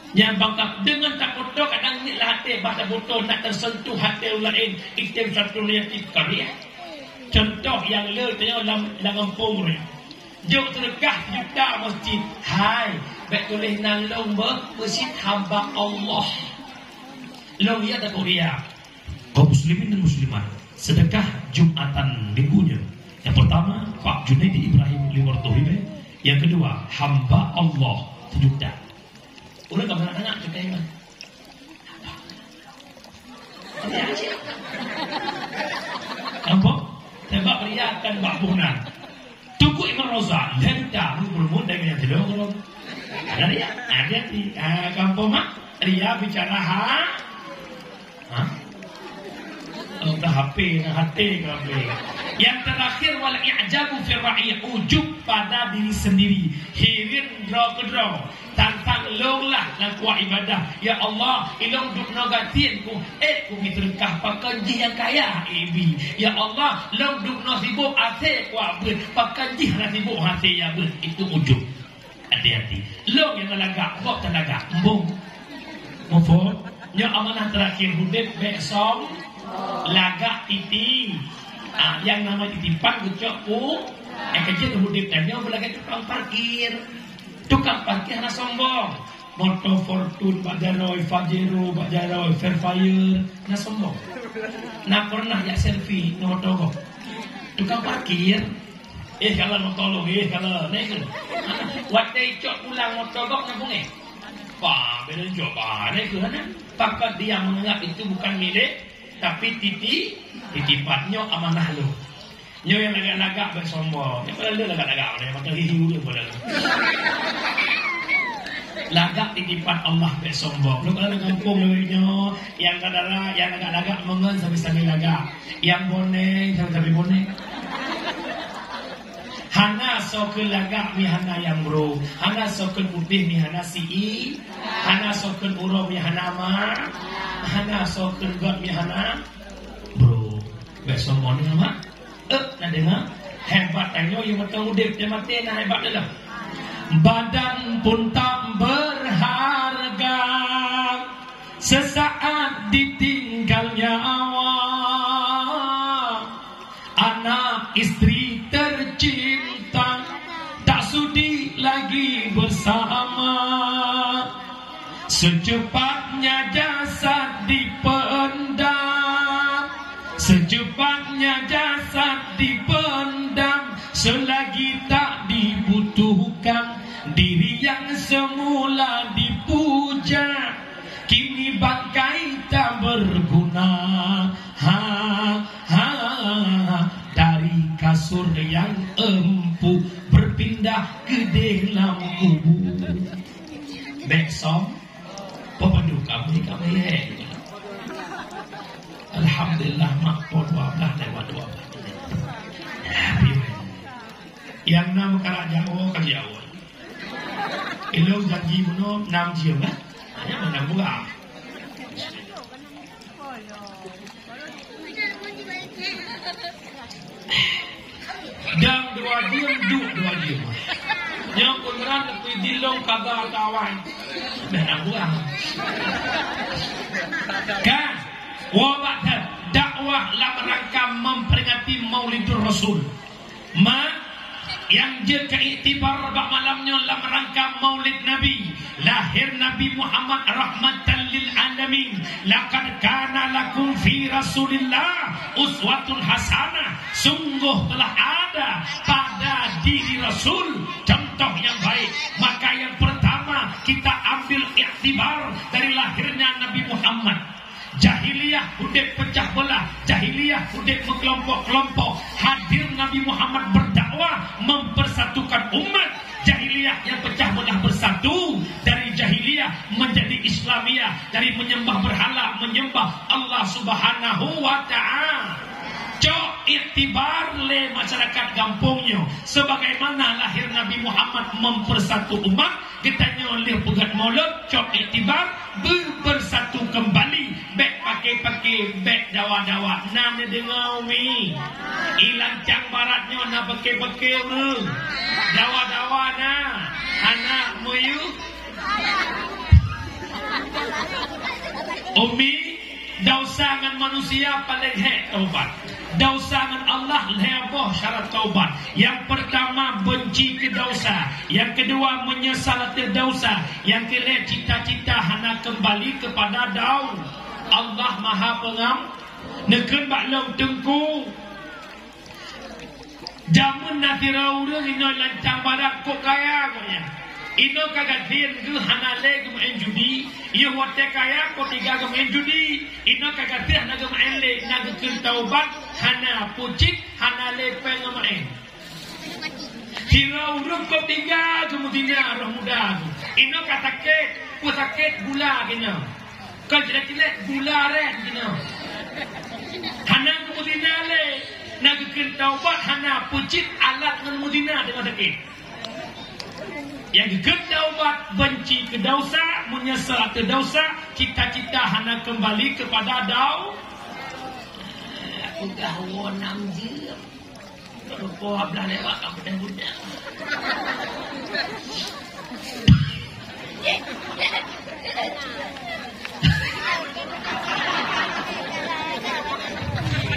Nyang bangkab deungon tafoto kadang nit lam até, bah tafoto nak teusentuh até ureueng laén, item satu yatim ka riya. Contoh nyang le tanyoe lam, lam gampông ureueng. Jok seudeukah sejuta masjid. Hai, bèk tuléh nan lôn beuh, masjid hamba Allah. Lôn ya takut riya. Kaum muslimin dan muslimat, sedekah Jumatan minggu nyoe. Yang pertama, Pak Junaidi Ibrahim lima ratus ribèe. Yang kedua, hamba Allah sejuta. Ureueng ka meunak-meunak teuka iman. Nampak? Tembak riakan bak bunan. Teungku Imam Roza, lhèe juta, mun peurumun dari yang jelo ureueng. Ada riya? Ada hati. Ah, gampông mak. Riya bicara ha? Ha? Oh, dah H P, dah H T kau ambil. Yang terakhir, wal i'jabu fir ra'i, ujub pada diri sendiri. Hireuen droe keudroe. Tantang lôn lah lam kuah ibadah. Ya Allah, ilôn dubnoe gasien ku, eh, ku bi seudeukah pakon jih nyang kaya, eh, bi. Ya Allah, lôn dubnoe sibok asèe kuah beuet, pakon jih hana sibok asèe ya beuet. Itu ujub. Hati-hati. Lôn nyang lagak, gob tan lagak. Embong. Muphom. Nyoe amanah terakhir udép bèk som. Lagak titi. Ah, nyang nama titipan geucok ku. Eh, keujeut udép tanyoe beulagak tukang parkir. Tukang parkir hana sombong. Moto Fortuner bak jaroe, Pajero bak jaroe, Fairfire, na sombong. Na pernah jak selfie ngon moto gob. Tukang parkir, eh, kalau moto lôn, eh, kalau, na ikheun. Watèe icok pulang moto gob na bungéh. Bah, beda jok, bah, na ikheun, na. Pakon dia menganggap itu bukan milik, tapi titi-, titipan nyoe amanah lôn. Nyoe nyang lagak-lagak bèk sombong. Nyang padahai lagak-lagak, padahai mata hihi ureueng padahai. Lagak titipan Allah bèk sombong. Lôn padahai gampông lagak nyoe, nyang ka dara, nyang lagak-lagak meungon sabe-sabe lagak. Nyang boneng sabe-sabe boneng. Hana soe keu lagak mi hana nyang bro. Hana soe keu putéh mi hana si i. Hana soe keu uroe mi hana ma. Hana soe keu göt mi hana bro. Bèk sombong deungö, mak. Eh, na deungö. Hebat tanyoe nyang mantong udép, nyang maté na hebat lom. Badan pun tak berharga sesaat ditinggal nyawa. Anak istri tercinta tak sudi lagi bersama. Secepatnya jasad dipendam, secepatnya jasad dipendam, selagi tak dibutuhkan diri yang semula dipuja, kini bangkai tak berguna. Ha, ha, dari kasur yang empuk berpindah ke dalam kubur. Bèk som, peue padum kami, kami lhèe. Alhamdulillah, mak po dua belas lewat dua belas. Happy. Nyang na meukarat Jawoe ka Jawoe. Ilong janji bunoe enam jeuem, eh? Hanya menang murah. Dan dua jeuem, duek dua jeuem. Nyoe pun ran tapi dilong kaba kawan. Menang murah. Kan? Wabak dakwah lam rangka memperingati Maulidur Rasul. Ma, nyang jeuet keu iktibar bak malam nyoe lam rangka Maulid Nabi, lahir Nabi Muhammad rahmatan lil alamin. "Laqad kana lakum fi Rasulillah uswatun hasanah." Sungguh telah ada pada diri Rasul contoh yang baik. Maka yang pertama kita ambil iktibar dari lahirnya Nabi Muhammad. Jahiliyah udeb pecah belah, jahiliyah udeb meukelompok-kelompok. Hadir Nabi Muhammad berdakwah mempersatukan umat. Jahiliyah yang pecah belah bersatu, dari jahiliyah menjadi Islamiyah, dari menyembah berhala menyembah Allah Subhanahu wa Ta'ala. Cok iktibar lé masyarakat gampông nyoe, sebagaimana lahir Nabi Muhammad mempersatu umat, geutanyoe lheueh peugét Maulud, cok iktibar, beu-, bersatu kembali. Bék paké-paké, bék dawa-dawa. Na neudeungoe, Umi? I Lancang Barat nyoe na paké-paké ureuëng. Dawa-dawa na. Aneuk muyuh. Umi, desya ngon manusia paléng hék taubat. Desya ngon Allah lhée boh syarat taubat. Nyang peurtama, beunci keu desya. Nyang keudua, meunyeusal ateueh desya. Nyang keulhée, cita-cita hana keumbali keupada dau-, Allah Maha Peungam-, neukheun bak lôn, Teungku. Jameun na sidroe ureuëng inoe Lancang Barat, kok kaya gobnyan. Inoe ka gasien geuh hana lé geumeu'en judi, yoh watée kaya kok tiga geumeu'en judi. Inoe ka gasien hana geumeu'en lé, na geukheun taubat, hana pucit, hana lé péng geumeu'en. Sidroe ureuëng kok tiga geumeuzina roh muda geuh. Inoe ka sakét, peue sakét gula geuh nyoe. Kon cilek-cilek, gula aren keunoe. Hana geumuzina lé, na geukheun taubat, hana pucit alat ngon muzina teuma sakét. Nyang geukheun taubat, beunci keu desya, meunyeusal ateueh desya, cita-cita hana keumbali keupada dau-, peugah woe nam jeuem. Rupa blah lewat ka budang-budang.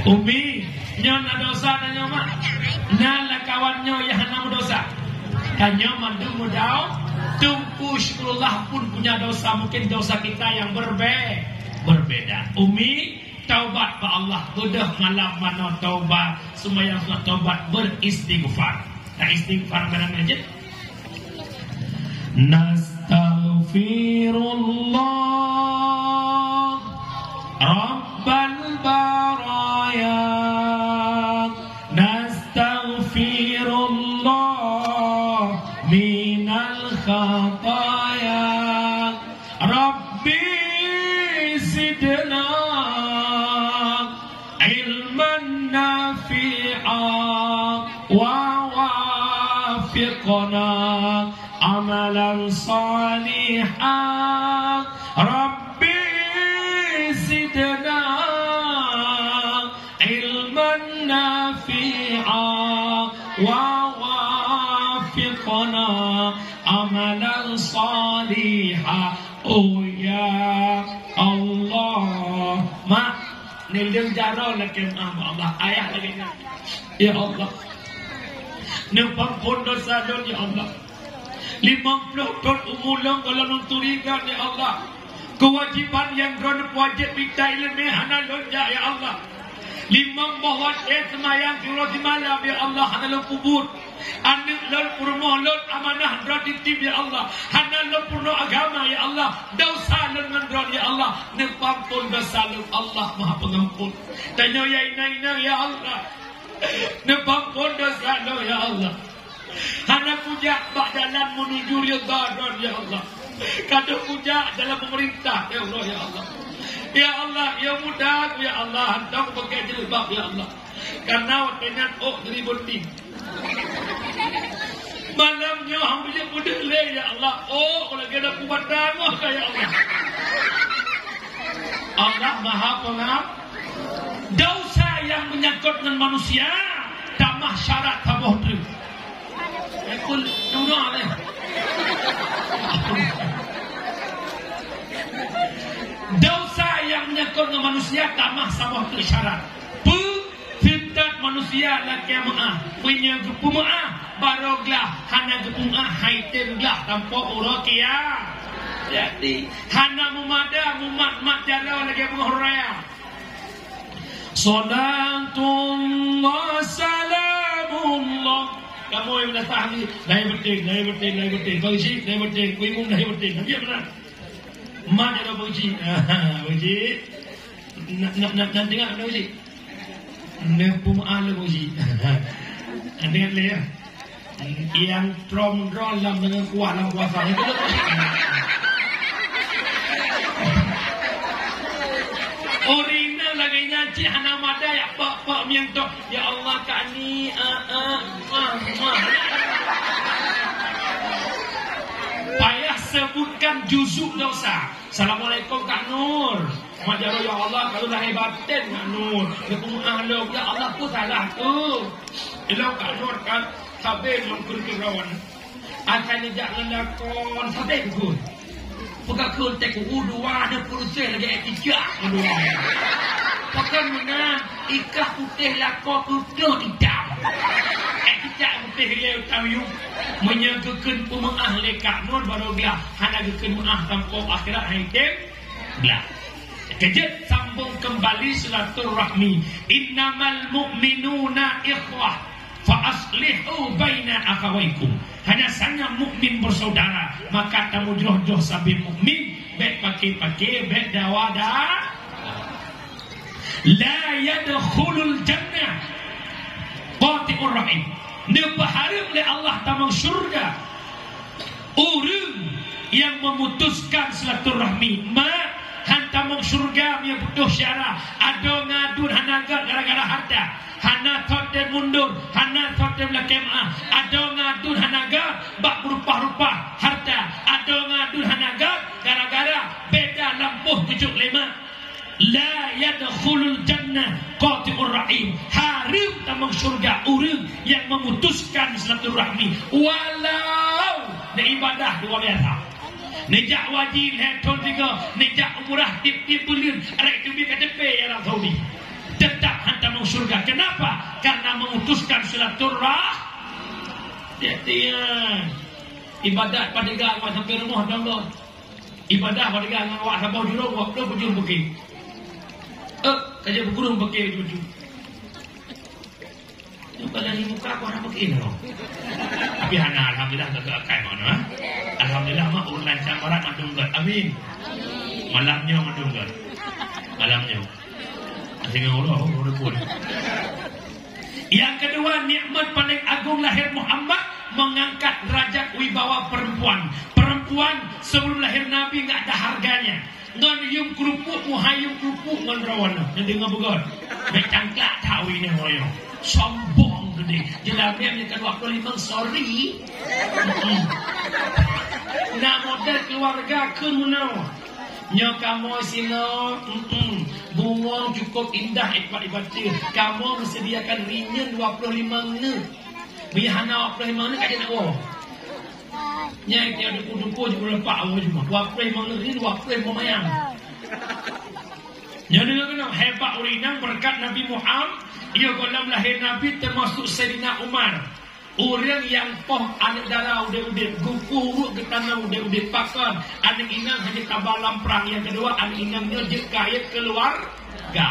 Umi, nyoe na desya tanyoe, Mak? Na lam kawan nyoe nyang hana meudosa? Tanyoe mandum meudau-, Teungku Syikrullah pun punya dosa, mungkin dosa kita yang berbe-, berbeda. Umi, taubat bak Allah, beudôh malam manoe taubat, seumayang sunat taubat, beristighfar. Nah, istighfar barang aja. Nastaghfirullah Rabbal baraya. Nastaghfirullah minal khataya. Rabbi zidna ilman nafi'a wa wafiqna amalan saliha. Rabbi zidna ilman nafi'a wa wafiqna amalan saliha. Oh ya Allah, Mak, neulheueh jaroe lakée meu'ah bak Allah. Ayah lagée nyan. Ya Allah, neupeuampon desya lôn, ya Allah. Limong ploh thon umu lôn goh lôn turi droe, ya Allah. Keuwajéban nyang droe neupeuwajéb mita iéleumé hana lôn jak, ya Allah. Limong boh watée seumayang siuroe simalam, ya Allah, hana lôn peubuet. Aneuëk lôn, peurumoh lôn, amanah droe titip, ya Allah. Hana lôn peurunoe agama, ya Allah. Desya lôn ngon droe, ya Allah. Neupeuampon desya lôn, Allah Maha Peungampon. Tanyoe ya inong-inong, ya Allah. Neupeuampon desya lôn, ya Allah. Hana kujak bak jalan meunuju ridha droe, ya Allah. Kadang kujak dalam pemerintah, ya Allah, ya Allah. Ya Allah, ya muda ku, ya Allah, hantom pakai jilbab, ya Allah. Karena watée nyan ôk jadi bonding. Malam nyoe hana jeuet peudeuh lé, ya Allah. Oh, lagèe na peubata nyoe ka, ya Allah. Allah Maha Pengampun. Dosa nyang menyangkut ngon manusia, tamah syarat saboh treuk. Eh, pun, dua lé. Dosa nyang menyangkut ngon manusia, tamah saboh treuk syarat. Peu Seutat manusia lakèe meu'ah, meunyoe geupeumeu'ah, barô glah, hana geupeumeu'ah, hai tem glah, tampok uroe kia. Jadi, hana meumada, mumat-mat jaroe lagèe beungoh raya. Salatullah, salamullah. Kamoe nyang datang ni, nahi beuteng, nahi beuteng, nahi beuteng. Bang Syik, nahi beuteng. Bang Imum, nahi beuteng. Nabi mana? Mat jaroe Bang Syik. Bang Syik. Nak, nak, nak, nak dengar, nak uji. Nak pun maklum uji. Dengar lé, ya. Yang trom-trom lam dengan kuah lam puasa itu. Ureueng inong lagèe nyan cit hana mada ya, pak, pak, miang tok. Ya Allah, Kak Ni, ah, ah, ah, ah. Payah sebutkan juzuk dosa. Assalamualaikum, Kak Nur. Mat jaroe, ya Allah, ka lôn lahé batén, Kak Nur. Lôn peumeu'ah lôn, ya Allah, peue salah keuh? Ilôn Kak Nur kan sabé lôn keuneuk rawan. Asai neujak ngon lakon, sabé keuh. Peugah kheun teuh keu u dua, ada pulsa lagèe ék cicak ngon dua. Pakon meunan, ikah putéh lakoe keuh itam. Ék cicak putéh lé utawa yum. Meunyoe geukheun peumeu'ah lé Kak Nur barô glah, hana geukheun meu'ah sampoe akhirat hai tem. Blah. Keujeuet sambung kembali silaturahmi. Innamal mu'minuna ikhwah. Fa aslihu baina akhawaikum. Hanya saja mukmin bersaudara, maka tamujroh-jroh sabe mukmin, bèk pake-pake, bèk dawa-dawa. La yadkhulul jannah qati'ur rahim. Neupeuhareuem lé Allah tamong syurga ureueng nyang memutuskan silaturahmi. Mak, han tamong syurga meunyoe putôh syara, adoe ngon aduen hana göt gara-gara harta. Hana thot tem mundur, hana thot tem lakèe meu'ah. Adoe ngon aduen hana göt bak beurupah-rupah harta. Adoe ngon aduen hana göt gara-gara beda lampôh keucok lé mak. La yadkhulul jannah qati'ur rahim. Hareuem tamong syurga ureueng nyang memutuskan silaturahmi. Walau neuibadah luar biasa. Neujak haji lhèe thôn tiga, neujak umrah tiep-tiep buleuen, rot teubiet K T P Arab Saudi. Tetap han tamong syurga. Kenapa? Karena memutuskan silaturah-, tiep-tiep. Ibadat padega awak sampai rumoh, tangga. Ibadah padega ngon awak saboh jurông, dua ploh bujur bukét. Eh, ka jeuet beukureueng bukét baju. Nyoe ka lagèe muka aku hana mungkin, oh. Tapi hana, alhamdulillah, ka akai mak, eh. Alhamdulillah, mak, ureueng lancang barat mandum göt. Amin. Malam nyoe mandum göt. Malam nyoe. Singoh uroe, oh, uroe pun. Yang kedua, nikmat paling agung lahir Muhammad mengangkat derajat wibawa perempuan. Perempuan sebelum lahir Nabi nggak ada harganya. Ngon yum keurupuk, muhai yum keurupuk ngon droeneuh. Nyan deungoe beugöt. Bèk cangklak that ureueng inong nyoe. Sombong geude. Jeulabieb nyang ka dua ploh limong, sorry. Mm-mm. Na model keluarga kheun meunoe. Nyoe kamoe sinoe, mm-mm. Bungöng cukup indah ibat-ibat. Kamoe meuseudiakan rinyeun dua ploh limong nyoe. Meunyo hana dua ploh limong nyoe ka jeuet nak woe. Nyan tiep duku-duku jeuet meuleumpak awai Jumat. Dua ploh limong nyoe, dua ploh limong mayang. Nyoe deungoe keunoe, hebat ureueng inong beureukat Nabi Muhammad, yoh gohlom lahé Nabi teumasuk Saidina Umar. Ureueng nyang poh aneuk dara udép-udép, geukueh uruek geutanong udép-udép. Pakon? Aneuk inong hana taba lam prang. Nyang keudua, aneuk inong nyoe jeuet keu rakyat keuluwarga.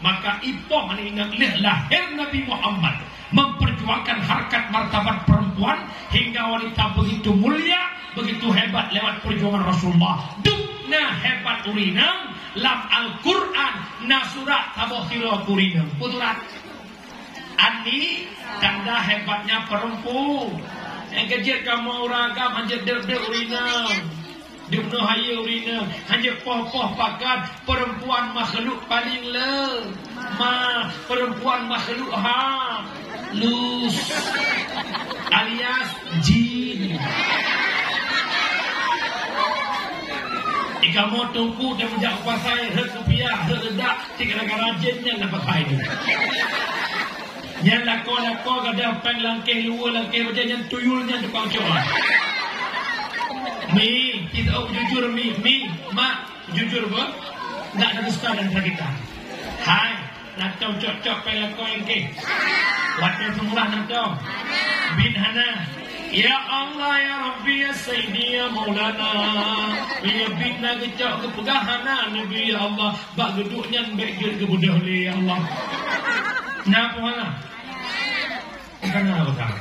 Maka ipoh aneuk inong lheueh lahé Nabi Muhammad memperjuangkan harkat martabat perempuan hingga wanita begitu mulia, begitu hebat lewat perjuangan Rasulullah. Dum na hebat ureueng inong, lam Al-Quran na surat saboh sidroe keu ureueng inong. Peue surat? Ani, tanda hebatnya perempuan. Nyang keujeuet kamoe ureueng agam hanjeuet deuek-deuek ureueng inong. Deuek nyoe hayeue ureueng inong, hanjeuet poh-poh pakat, perempuan makhluk paling lemah, perempuan makhluk ha. Lus alias jin. Di kamoe teungku dan meujak u pasai, rhot rupiah, rhot reudak, cit gara-gara jin nyan na pasai tu. Nyan lakoe-lakoe gadoh péng langkéh luweue, langkéh bajée, nyan tuyul nyan tukang cok. Mi, kita jujur, Mi, Mi, Mak, jujur, Bu. Ndak ada dusta dan kita. Hai, na tom cok-cok péng lakoe nyang keh. Watée seumurah na tom. Bit hana. Ya Allah, ya Rabbi, ya Sayyidi, ya Maulana. Bila bit na geucok geupeugah hana Nabi, ya Allah. Bak geuduek nyan bék jeuet geubeudôh lé, ya Allah. Na peue hana? Hana peue hana.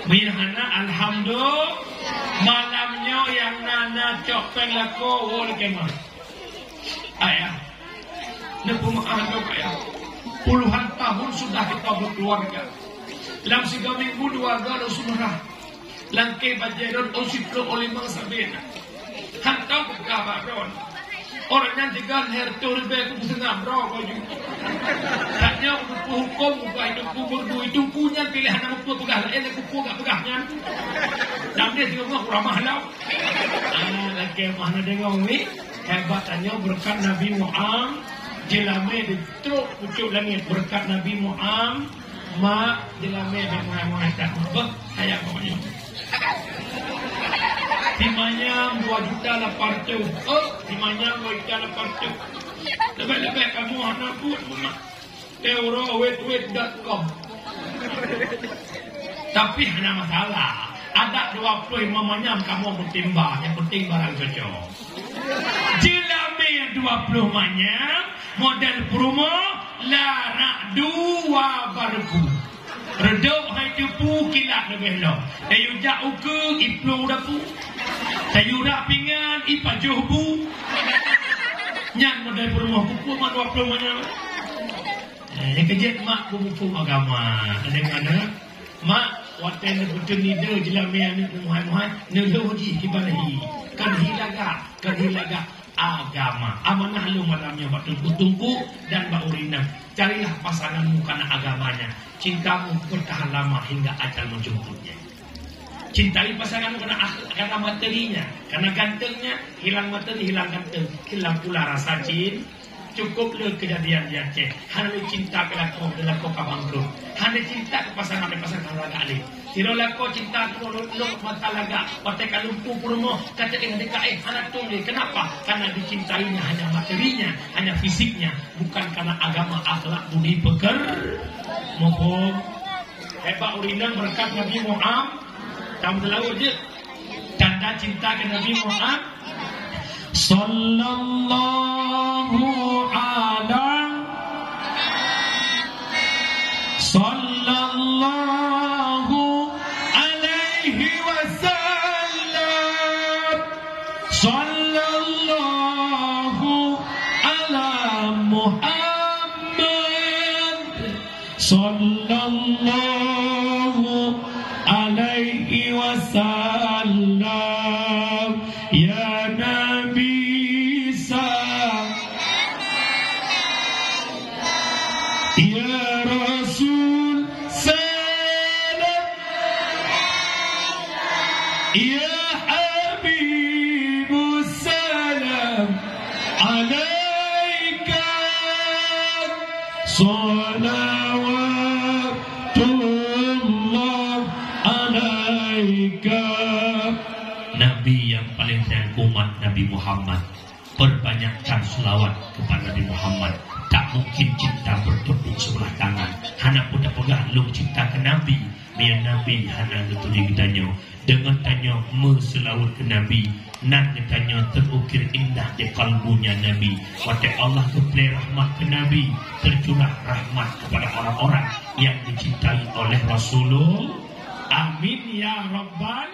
Bila hana, alhamdulillah. Malam nyoe nyang na, na cok péng lakoe woe lé keunoe. Ayah, neupeumaáh lom, Ayah. Puluhan tahun sudah kita berkeluarga. Lam sigoe minggu dua goe lôn seumurah. Langkéh bajée rhot, oh siplôh, oh limong sabé na. Hantom peugah bak droe. Ureuëng nyan tiga lhèe reutôh ribèe, ku peuseungab droe baju. Tanyoe kupeue hukôm, ubak teungku meurdu, teungku nyan piléh hana mupeue peugah laén, kupeue gak peugah nyan. Lam deh singoh ku ramah lom. Ah, lagèe mah na deungoe, wi. Hebat tanyoe beureukat Nabi Muhammad, jeulamé di trok pucôk langét beureukat Nabi Muhammad, mak jeulamé bèk muhai-muhai that. Beuh, sayang awaknyoe. Simanyam dua juta lapan ratus. Oh, simanyam dua juta lapan ratus. Leubèh-leubèh kamoe hana buet, mak. Euro wet wet dot com. Tapi hana masalah. Adak dua ploh lima manyam kamoe meutimba, nyang penting barang cocok. Jeulamé dua ploh manyam, model peurumoh, larak dua barku. Reudok hai teupu kilat leubeh lom. Tayue jak ukeue, iplueng u dapu. Tayue rak pingan, ipajoh bu. Nyan model peurumoh kupeue mak dua ploh manyam. Eh, nyang keujeuet mak beubuku agama. Ada mana? Mak, watèe neupeuteun nide jeulamé aneuk neumuhai-muhai, neulheueh jih iban hi. Kon hi lagak, kon hi lagak agama. Amanah lôn malam nyoe bak teungku-teungku dan bak ureueng inong. Carilah pasanganmu karena agamanya. Cintamu bertahan lama hingga ajal menjemputnya. Cintai pasanganmu karena akhlak, karena materinya, karena gantengnya. Hilang materi, hilang ganteng, hilang pula rasa cin-, Cukup le keujadian di Aceh. Hana le cinta keu lakoe, keu lakoe ka bangkrot. Hana cinta keu pasangan, keu pasangan lagak le. Sidroe lakoe cinta keu lôn, lôn mata lagak. Watèe ka lumpu peurumoh, ka teuéh dikaéh, hana tueng le. Kenapa? Karena dicintainya hanya materinya, hanya fisiknya, bukan karena agama, akhlak, budi peker-, muphom. Hebat ureueng inong beureukat Nabi Muhammad. Tamu teulaweuet jeuet. Tanda cinta keu Nabi Muhammad. Sallallahu ala, sallallahu alaihi wasallam. Sallallahu ala Muhammad. Sallallahu alaihi wasallam. Ya Nabi sa-, Ya Rasul salam. Ya Habibu salam alaika. Salawatullah alaika. Nabi yang paling sayang umat Nabi Muhammad. Perbanyakkan selawat kepada Nabi Muhammad. Tak mungkin cinta bertepuk sebelah tangan. Hana pun tapeugah lôn cinta keu Nabi, meunyo Nabi hana geuturi geutanyoe. Deungon tanyoe meuseulaweuet keu Nabi, nan geutanyoe teukukir indah di kalbunya Nabi. Watèe Allah geuplè rahmat keu Nabi, tercurah rahmat kepada orang-orang yang dicintai oleh Rasulullah. Amin ya rabbal